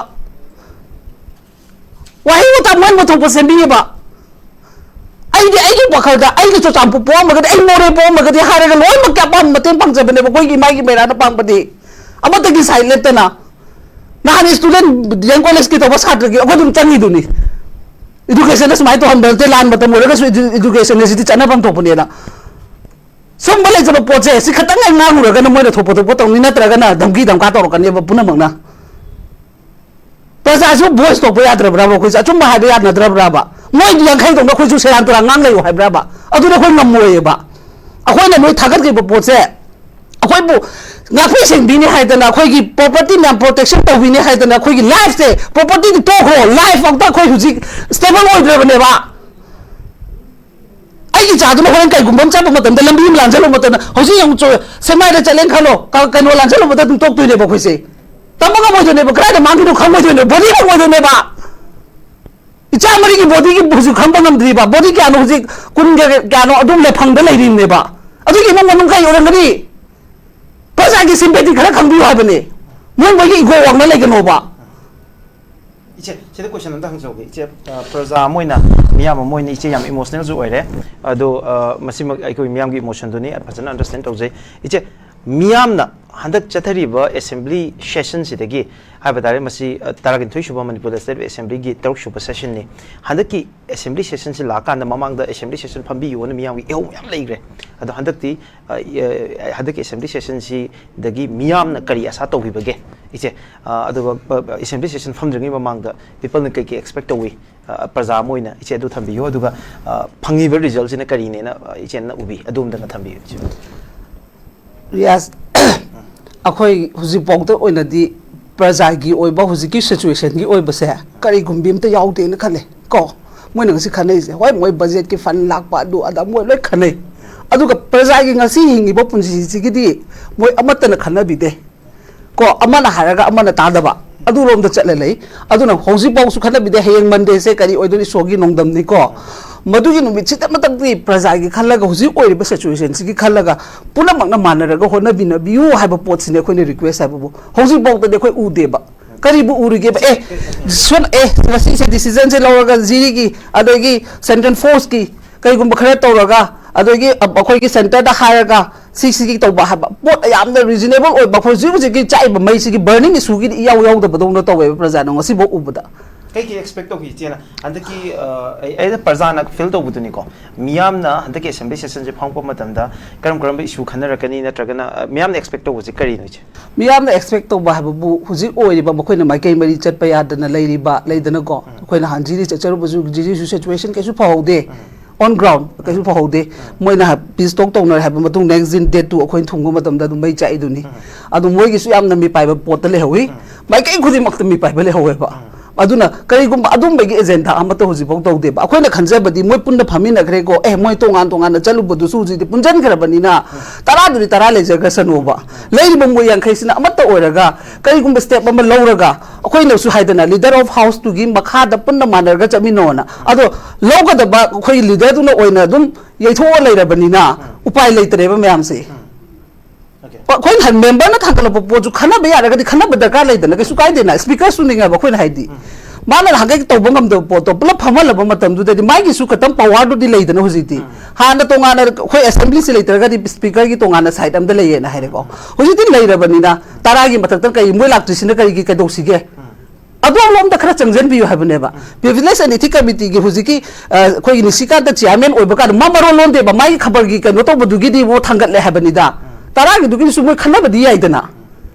ꯋꯥꯍꯩ ꯋꯥꯇꯥ ꯃꯣꯏꯅ ꯊꯣꯛꯄ ꯁꯦꯝꯕꯤꯌꯦꯕ꯫ ꯑꯩꯗꯤ ꯑꯩꯒꯤ ꯋꯥꯈꯜꯗ, ꯑꯩꯅ ꯆꯨꯔꯆꯥꯟꯄꯨꯔ ꯄꯣꯛꯑꯝꯃꯒꯗꯤ, ꯑꯩ ꯃꯣꯔꯦ ꯄꯣꯛꯑꯝꯃꯒꯗꯤ ꯍꯥꯏꯔꯒ ꯂꯣꯏꯅꯃꯛꯀꯤ ꯑꯄꯥꯝꯕ ꯃꯇꯦꯡ ꯄꯥꯡꯖꯕꯅꯦꯕ ꯑꯩꯈꯣꯏꯒꯤ ꯏꯃꯥꯒꯤ ꯃꯩꯔꯥꯅ ꯄꯥꯡꯕꯗꯤ꯫ ꯑꯃꯠꯇꯒꯤ ꯁꯥꯏꯠ ꯂꯦꯞꯇꯅ꯫ ꯅꯍꯥꯟ ꯁ꯭ꯇꯨꯗꯦꯟꯠ ꯗꯤ ꯑꯦꯝ ꯀꯣꯂꯦꯖꯀꯤ ꯇꯧꯕ ꯁꯥꯇ꯭ꯔꯒꯤ ꯑꯩꯈꯣꯏ ꯑꯗꯨꯝ ꯆꯪꯉꯤꯗꯨꯅꯤ꯫ ꯏꯗꯨꯀꯦꯁꯟꯗ ꯁꯨꯃꯥꯏꯅ ꯇꯧꯍꯟꯕ ꯅꯠꯇꯦ, ꯂꯥꯟ ꯃꯇꯝ ꯑꯣꯏꯔꯒꯁꯨ ꯏꯗꯨ-, ꯏꯗꯨꯀꯦꯁꯟ ꯑꯁꯤꯗꯤ ꯆꯠꯅꯐꯝ ꯊꯣꯛꯄꯅꯦꯅ꯫ ꯁꯨꯝꯕ ꯂꯩꯖꯕ ꯄꯣꯠꯁꯦ ꯁꯤ ꯈꯇꯪ ꯍꯦꯛ ꯉꯥꯡꯉꯨꯔꯒꯅ ꯃꯣꯏꯅ ꯊꯣꯛꯄ ꯊꯣꯛꯄ ꯇꯧꯅꯤ, ꯅꯠꯇ꯭ꯔꯒꯅ ꯙꯝꯀꯤ ꯙꯝꯀꯥ ꯇꯧꯔꯛꯀꯅꯦꯕ ꯄꯨꯝꯅꯃꯛꯅ꯫ ꯄ꯭ꯔꯖꯥꯁꯨ ꯚꯣꯏꯁ ꯊꯣꯛꯄ ꯌꯥꯗ꯭ꯔꯕ꯭ꯔꯥꯕ? ꯑꯩꯈꯣꯏꯁꯨ ꯑꯆꯨꯝꯕ ꯍꯥꯏꯕ ꯌꯥꯅꯗ꯭ꯔꯕ꯭ꯔꯥꯕ? ꯃꯣꯏꯗꯤ ꯌꯥꯡꯈꯩ ꯇꯧꯅ ꯑꯩꯈꯣꯏꯁꯨ ꯁꯦꯔꯥꯟ ꯇꯨꯔꯥꯟ ꯉꯥꯡ ꯂꯩꯌꯨ ꯍꯥꯏꯕ꯭ꯔꯥꯕ? ꯑꯗꯨꯗꯤ ꯑꯩꯈꯣꯏ ꯉꯝꯃꯣꯏꯌꯦꯕ꯫ ꯑꯩꯈꯣꯏꯅ ꯅꯣꯏ ꯊꯥꯒꯠꯈꯤꯕ ꯄꯣꯠꯁꯦ ꯑꯩꯈꯣꯏꯕꯨ ꯉꯥꯛꯄꯤ ꯁꯦꯟꯕꯤꯅꯤ ꯍꯥꯏꯗꯅ, ꯑꯩꯈꯣꯏꯒꯤ ꯄ꯭ꯔꯣꯄꯔꯇꯤ ꯃꯌꯥꯝ ꯄ꯭ꯔꯣꯇꯦꯛꯁꯟ ꯇꯧꯕꯤꯅꯤ ꯍꯥꯏꯗꯅ, ꯑꯩꯈꯣꯏꯒꯤ ꯂꯥꯏꯐꯁꯦ, ꯄ꯭ꯔꯣꯄꯔꯇꯤꯗꯤ ꯇꯣꯛꯈ꯭ꯔꯣ, ꯂꯥꯏꯐ ꯑꯝꯇ ꯑꯩꯈꯣꯏ ꯍꯧꯖꯤꯛ ꯁ꯭ꯇꯦꯕꯜ ꯑꯣꯏꯗ꯭ꯔꯕꯅꯦꯕ꯫ ꯑꯩꯒꯤ ꯏꯆꯥꯗꯨꯅ ꯍꯣꯔꯦꯟ ꯀꯩꯒꯨꯝꯕ ꯑꯃ ꯆꯠꯄ ꯃꯇꯝꯗ, ꯂꯝꯕꯤ ꯑꯃ ꯂꯥꯟꯖꯜꯂꯨꯕ ꯃꯇꯝꯗ, ꯍꯧꯖꯤꯛ ꯌꯦꯡꯉꯨ, ꯆꯣ-, ꯁꯦꯛꯃꯥꯏꯗ ꯆꯠꯂꯦꯅ ꯈꯜꯂꯣ, ꯀ-, ꯀꯩꯅꯣ ꯂꯥꯟꯖꯜꯂꯨꯕꯗ ꯑꯗꯨꯝ ꯇꯣꯛꯇꯣꯏꯅꯦꯕ ꯑꯩꯈꯣꯏꯁꯦ꯫ ꯇꯝꯕ ꯉꯝꯃꯣꯏꯗꯣꯏꯅꯦꯕ, ꯀꯗꯥꯏꯗ ꯃꯥꯡꯈꯤꯅꯣ ꯈꯪꯉꯣꯏꯗꯣꯏꯅꯦꯕ, ꯕꯣꯗꯤ ꯐꯪꯉꯣꯏꯗꯣꯏꯅꯦꯕ꯫ ꯏꯆꯥ ꯃꯔꯤꯒꯤ ꯕꯣꯗꯤꯒꯤ ꯍꯧꯖꯤꯛ ꯈꯪꯕ ꯉꯝꯗ꯭ꯔꯤꯕ, ꯕꯣꯗꯤ ꯀꯌꯥꯅꯣ ꯍꯧꯖꯤꯛ ꯀꯨꯟꯒ ꯀꯌꯥꯅꯣ ꯑꯗꯨꯝ ꯂꯩꯐꯝꯗ ꯂꯩꯔꯤꯕꯅꯦꯕ꯫ ꯑꯗꯨꯒꯤ ꯏꯃꯨꯡ ꯃꯅꯨꯡ ꯀꯩ ꯑꯣꯏꯔꯝꯒꯅꯤ? ꯄ꯭ꯔꯖꯥꯒꯤ ꯁꯤꯝꯄꯦꯇꯤ ꯈꯔ ꯈꯪꯕꯤꯌꯨ ꯍꯥꯏꯕꯅꯦ꯫ ꯃꯣꯏ ꯃꯣꯏꯒꯤ ꯏꯒꯣ ꯋꯥꯡꯅ ꯂꯩꯒꯅꯣꯕ꯫ ꯏꯆꯦ, ꯁꯤꯗ ꯀꯣꯏꯁꯟ ꯑꯝꯇ ꯍꯪꯖꯍꯧꯒꯦ꯫ ꯏꯆꯦ, ꯑ, ꯄ꯭ꯔꯖꯥ ꯑꯃ ꯑꯣꯏꯅ, ꯃꯤꯌꯥꯝ ꯑꯃ ꯑꯣꯏꯅ ꯏꯆꯦ ꯌꯥꯝ ꯏꯃꯣꯁꯅꯦꯜꯁꯨ ꯑꯣꯏꯔꯦ꯫ ꯑꯗꯣ, ꯑ, ꯃꯁꯤꯃꯛ ꯑꯩꯈꯣꯏ ꯃꯤꯌꯥꯝꯒꯤ ꯏꯃꯣꯁꯟꯗꯨꯅꯤ, ꯐꯖꯅ ꯑꯟꯗꯔꯁ꯭ꯇꯦꯟ ꯇꯧꯖꯩ꯫ ꯏꯆꯦ, ꯃꯤꯌꯥꯝꯅ ꯍꯟꯗꯛ ꯆꯠꯊꯔꯤꯕ assembly session ꯁꯤꯗꯒꯤ ꯍꯥꯏꯕ ꯇꯥꯔꯦ, ꯃꯁꯤ, ꯑ, ꯇꯔꯥꯅꯤꯊꯣꯏ ꯁꯨꯕ Manipur Legislative Assembly ꯒꯤ ꯇꯔꯨꯛ ꯁꯨꯕ session ꯅꯤ꯫ ꯍꯟꯗꯛꯀꯤ assembly session ꯁꯤ ꯂꯥꯛꯀꯥꯟꯗ ꯃꯃꯥꯡꯗ assembly session ꯐꯝꯕꯤꯌꯨꯅ ꯃꯤꯌꯥꯝꯒꯤ ꯏꯍꯧ ꯃꯌꯥꯝ ꯂꯩꯈ꯭ꯔꯦ꯫ ꯑꯗꯣ ꯍꯟꯗꯛꯇꯤ, ꯑ, ꯑ, ꯍꯟꯗꯛꯀꯤ assembly session ꯁꯤꯗꯒꯤ ꯃꯤꯌꯥꯝꯅ ꯀꯔꯤ ꯑꯁꯥ ꯇꯧꯕꯤꯕꯒꯦ, ꯏꯆꯦ? ꯑ, ꯑꯗꯨꯒ, ꯑ, assembly session ꯐꯝꯗ꯭ꯔꯤꯉꯩ ꯃꯃꯥꯡꯗ people ꯅ ꯀꯩ ꯀꯩ expect ꯇꯧꯏ? ꯑ, ꯄ꯭ꯔꯖꯥ ꯑꯃ ꯑꯣꯏꯅ ꯏꯆꯦ ꯑꯗꯨ ꯊꯝꯕꯤꯌꯨ, ꯑꯗꯨꯒ, ꯑ, ꯐꯪꯉꯤꯕ result ꯁꯤꯅ ꯀꯔꯤꯅꯦꯅ, ꯑ, ꯏꯆꯦꯅ ꯎꯕꯤ, ꯑꯗꯨꯝꯇꯪꯒ ꯊꯝꯕꯤꯌꯨ, ꯏꯆꯦ꯫ ꯔꯤꯌꯥꯁ, ꯑꯩꯈꯣꯏ ꯍꯧꯖꯤꯛꯐꯥꯎꯗ ꯑꯣꯏꯅꯗꯤ ꯄ꯭ꯔꯖꯥꯒꯤ ꯑꯣꯏꯕ ꯍꯧꯖꯤꯛꯀꯤ situation ꯒꯤ ꯑꯣꯏꯕꯁꯦ ꯀꯔꯤꯒꯨꯝꯕꯤ ꯑꯝꯇ ꯌꯥꯎꯗꯦꯅ ꯈꯜꯂꯦ ꯀꯣ꯫ ꯃꯣꯏꯅ ꯉꯁꯤ ꯈꯟꯅꯩꯁꯦ, ꯍꯣꯏ, ꯃꯣꯏ budget ꯀꯤ fund ꯂꯥꯛꯄ ꯑꯗꯨ ꯑꯗꯥ ꯃꯣꯏ ꯂꯣꯏ ꯈꯟꯅꯩ, ꯑꯗꯨꯒ ꯄ꯭ꯔꯖꯥꯒꯤ ꯉꯁꯤ ꯍꯤꯡꯉꯤꯕ ꯄꯨꯟꯁꯤꯁꯤꯒꯤꯗꯤ ꯃꯣꯏ ꯑꯃꯠꯇꯅ ꯈꯟꯅꯕꯤꯗꯦ꯫ ꯀꯣ, ꯑꯃꯅ ꯍꯥꯏꯔꯒ ꯑꯃꯅ ꯇꯥꯗꯕ, ꯑꯗꯨꯔꯣꯝꯗ ꯆꯠꯂ ꯂꯩ꯫ ꯑꯗꯨꯅ ꯍꯧꯖꯤꯛꯐꯥꯎꯁꯨ ꯈꯟꯅꯕꯤꯗꯦ꯫ ꯍꯌꯦꯡ Monday ꯁꯦ ꯀꯔꯤ ꯑꯣꯏꯗꯣꯏꯅꯣ, ꯏꯁꯣꯔꯒꯤ ꯅꯣꯡꯗꯝꯅꯤꯀꯣ꯫ ꯃꯗꯨꯒꯤ ꯅꯨꯃꯤꯠꯁꯤꯗꯃꯛꯇꯗꯤ ꯄ꯭ꯔꯖꯥꯒꯤ ꯈꯜꯂꯒ, ꯍꯧꯖꯤꯛ ꯑꯣꯏꯔꯤꯕ situation ꯁꯤꯒꯤ ꯈꯜꯂꯒ ꯄꯨꯝꯅꯃꯛꯅ ꯃꯥꯟꯅꯔꯒ ꯍꯣꯠꯅꯕꯤꯅꯕꯤꯌꯨ ꯍꯥꯏꯕ ꯄꯣꯠꯁꯤꯅꯦ ꯑꯩꯈꯣꯏꯅ request ꯍꯥꯏꯕꯕꯨ꯫ ꯍꯧꯖꯤꯛꯐꯥꯎꯗꯗꯤ ꯑꯩꯈꯣꯏ ꯎꯗꯦꯕ꯫ ꯀꯔꯤꯕꯨ ꯎꯔꯤꯒꯦꯕ? ꯑꯦ, ꯁꯣꯟ-, ꯑꯦ, ꯉꯁꯤꯁꯦ decision ꯁꯦ ꯂꯧꯔꯒ ꯖꯤꯔꯤꯒꯤ, ꯑꯗꯒꯤ central force ꯀꯤ ꯀꯩꯒꯨꯝꯕ ꯈꯔ ꯇꯧꯔꯒ, ꯑꯗꯒꯤ ꯑ-, ꯑꯩꯈꯣꯏꯒꯤ centre ꯗ ꯍꯥꯏꯔꯒ ꯁꯤꯁꯤꯒꯤ ꯇꯧꯕ ꯍꯥꯏꯕ ꯄꯣꯠ ꯌꯥꯝꯅ reasonable ꯑꯣꯏꯕ, ꯑꯩꯈꯣꯏ ꯍꯧꯖꯤꯛ ꯍꯧꯖꯤꯛꯀꯤ ꯆꯥꯛꯏꯕ ꯃꯩꯁꯤꯒꯤ burning issue ꯒꯤꯗꯤ ꯏꯌꯥꯎ ꯌꯥꯎꯗꯕꯗꯧꯅ ꯇꯧꯋꯦꯕ ꯄ꯭ꯔꯖꯥꯅ ꯉꯁꯤꯐꯥꯎ ꯎꯕꯗ꯫ ꯀꯩ ꯀꯩ expect ꯇꯧꯈꯤ ꯏꯆꯦꯅ? ꯍꯟꯗꯛꯀꯤ, ꯑ, ꯑꯩ-, ꯑꯩꯅ ꯄ꯭ꯔꯖꯥꯅ feel ꯇꯧꯕꯗꯨꯅꯤꯀꯣ, ꯃꯤꯌꯥꯝꯅ ꯍꯟꯗꯛꯀꯤ assembly session ꯁꯦ ꯐꯝꯃꯛꯄ ꯃꯇꯝꯗ ꯀꯔꯝ ꯀꯔꯝꯕ issue ꯈꯟꯅꯔꯛꯀꯅꯤ, ꯅꯠꯇ꯭ꯔꯒꯅ, ꯑ, ꯃꯤꯌꯥꯝꯅ expect ꯇꯧꯕꯁꯦ ꯀꯔꯤꯅꯣ, ꯏꯆꯦ? ꯃꯤꯌꯥꯝꯅ expect ꯇꯧꯕ ꯍꯥꯏꯕꯕꯨ ꯍꯧꯖꯤꯛ ꯑꯣꯏꯔꯤꯕ ꯃꯈꯣꯏꯅ ꯃꯥꯏꯀꯩ ꯃꯔꯤ ꯆꯠꯄ ꯌꯥꯗꯅ ꯂꯩꯔꯤꯕ, ꯂꯩꯗꯅꯀꯣ, ꯑꯩꯈꯣꯏ ꯅꯍꯥꯟ ꯖꯤꯔꯤ ꯆꯠꯆꯔꯨꯕꯁꯨ ꯖꯤꯔꯤꯁꯨ situation ꯀꯩꯁꯨ ꯐꯍꯧꯗꯦ, on ground ꯀꯩꯁꯨ ꯐꯍꯧꯗꯦ꯫ ꯃꯣꯏꯅ peace talk ꯇꯧꯅꯔꯦ ꯍꯥꯏꯕ ꯃꯇꯨꯡ next ꯗꯤꯟ date two ꯑꯩꯈꯣꯏꯅ ꯊꯨꯡꯕ ꯃꯇꯝꯗ ꯑꯗꯨꯝ ꯃꯩ ꯆꯥꯛꯏꯗꯨꯅꯤ꯫ ꯑꯗꯨ ꯃꯣꯏꯒꯤꯁꯨ ꯌꯥꯝꯅ ꯃꯤꯄꯥꯏꯕ ꯄꯣꯠꯇ ꯂꯩꯍꯧꯋꯤ, ꯃꯥꯏꯀꯩ ꯈꯨꯗꯤꯡꯃꯛꯇ ꯃꯤꯄꯥꯏꯕ ꯂꯩꯍꯧꯋꯦꯕ꯫ ꯑꯗꯨꯅ ꯀꯔꯤꯒꯨꯝꯕ ꯑꯗꯨꯝꯕꯒꯤ agenda ꯑꯃꯠꯇ ꯍꯧꯖꯤꯛꯐꯥꯎ ꯇꯧꯗꯦꯕ꯫ ꯑꯩꯈꯣꯏꯅ ꯈꯟꯖꯕꯗꯤ ꯃꯣꯏ ꯄꯨꯟꯅ ꯐꯝꯃꯤꯟꯅꯈ꯭ꯔꯦꯀꯣ, ꯑꯦ, ꯃꯣꯏ ꯇꯣꯉꯥꯟ ꯇꯣꯉꯥꯟꯅ ꯆꯠꯂꯨꯕꯗꯨꯁꯨ ꯍꯧꯖꯤꯛꯇꯤ ꯄꯨꯟꯁꯤꯟꯈ꯭ꯔꯕꯅꯤꯅ ꯇꯔꯥꯗꯨꯗꯤ ꯇꯔꯥ ꯂꯩꯖꯈ꯭ꯔꯁꯅꯣꯕ꯫ ꯂꯩꯔꯤꯕ ꯃꯣꯏ ꯌꯥꯡꯈꯩꯁꯤꯅ ꯑꯃꯠꯇ ꯑꯣꯏꯔꯒ ꯀꯔꯤꯒꯨꯝꯕ step ꯑꯃ ꯂꯧꯔꯒ, ꯑꯩꯈꯣꯏꯅꯁꯨ ꯍꯥꯏꯗꯅ leader of house ꯇꯨꯒꯤ ꯃꯈꯥꯗ ꯄꯨꯟꯅ ꯃꯥꯟꯅꯔꯒ ꯆꯠꯃꯤꯟꯅꯧꯅ꯫ ꯑꯗꯣ ꯂꯧꯒꯗꯕ ꯑꯩꯈꯣꯏꯒꯤ leader ꯗꯨꯅ ꯑꯣꯏꯅ ꯑꯗꯨꯝ ꯌꯩꯊꯣꯛꯑ ꯂꯩꯔꯕꯅꯤꯅ ꯎꯄꯥꯏ ꯂꯩꯇ꯭ꯔꯦꯕ ꯃꯌꯥꯝꯁꯦ꯫ ꯑꯩꯈꯣꯏꯅ ꯍꯥꯏ-, member ꯅ ꯊꯥꯡꯒꯠꯂꯛꯄ ꯄꯣꯠꯁꯨ ꯈꯟꯅꯕ ꯌꯥꯔꯒꯗꯤ ꯈꯟꯅꯕ ꯗꯔꯀꯥꯔ ꯂꯩꯗꯅ, ꯀꯩꯁꯨ ꯀꯥꯏꯗꯦꯅ꯫ Speaker ꯁꯨꯅꯤꯡꯉꯦꯕ ꯑꯩꯈꯣꯏꯅ ꯍꯥꯏꯗꯤ꯫ ꯃꯥꯅ ꯅꯍꯥꯟꯒꯩ ꯇꯧꯕ ꯉꯝꯗꯕ ꯄꯣꯠꯇꯣ ꯄꯨꯂꯞ ꯐꯝꯍꯜꯂꯕ ꯃꯇꯝꯗꯨꯗꯗꯤ ꯃꯥꯒꯤꯁꯨ ꯈꯇꯪ ꯄꯋꯥꯔꯗꯨꯗꯤ ꯂꯩꯗꯅ ꯍꯧꯖꯤꯛꯇꯤ꯫ ꯍꯥꯟꯅ ꯇꯣꯉꯥꯟꯅ ꯑꯩꯈꯣꯏ ꯑꯦꯁꯦꯝꯕ꯭ꯂꯤꯁꯤ ꯂꯩꯇ꯭ꯔꯒꯗꯤ ꯁ꯭ꯄꯤꯀꯔꯒꯤ ꯇꯣꯉꯥꯟꯅ ꯁꯥꯏꯠ ꯑꯝꯗ ꯂꯩꯌꯦꯅ ꯍꯥꯏꯔꯦꯀꯣ꯫ ꯍꯧꯖꯤꯛꯇꯤ ꯂꯩꯔꯕꯅꯤꯅ ꯇꯔꯥꯒꯤ ꯃꯊꯛꯇ ꯀꯔꯤ ꯃꯣꯏ ꯂꯥꯛꯇ꯭ꯔꯤꯁꯤꯅ ꯀꯔꯤꯒꯤ ꯀꯩꯗꯧꯁꯤꯒꯦ? ꯑꯗꯣꯝꯂꯣꯝꯗ ꯈꯔ ꯆꯪꯁꯤꯟꯕꯤꯌꯨ ꯍꯥꯏꯕꯅꯦꯕ꯫ ꯄ꯭ꯔꯤꯚꯤꯂꯦꯖ ꯑꯦꯟ ꯏꯊꯤꯛ ꯀꯃꯤꯇꯤꯒꯤ ꯍꯧꯖꯤꯛꯀꯤ, ꯑ, ꯑꯩꯈꯣꯏꯒꯤ ꯅꯤꯁꯤꯀꯥꯟꯇ ꯆꯤꯌꯥꯔꯃꯦꯟ ꯑꯣꯏꯕ ꯀꯥꯟꯗ ꯃꯥ ꯃꯔꯣꯜ ꯂꯣꯟꯗꯦꯕ, ꯃꯥꯒꯤ ꯈꯕꯔꯒꯤ ꯀꯩꯅꯣ ꯇꯧꯕꯗꯨꯒꯤꯗꯤ ꯑꯃꯨꯛ ꯊꯥꯡꯒꯠꯂꯦ ꯍꯥꯏꯕꯅꯤꯗ꯫ ꯇꯔꯥꯒꯤꯗꯨꯒꯤꯁꯨ ꯃꯣꯏ ꯈꯟꯅꯕꯗꯤ ꯌꯥꯏꯗꯅ꯫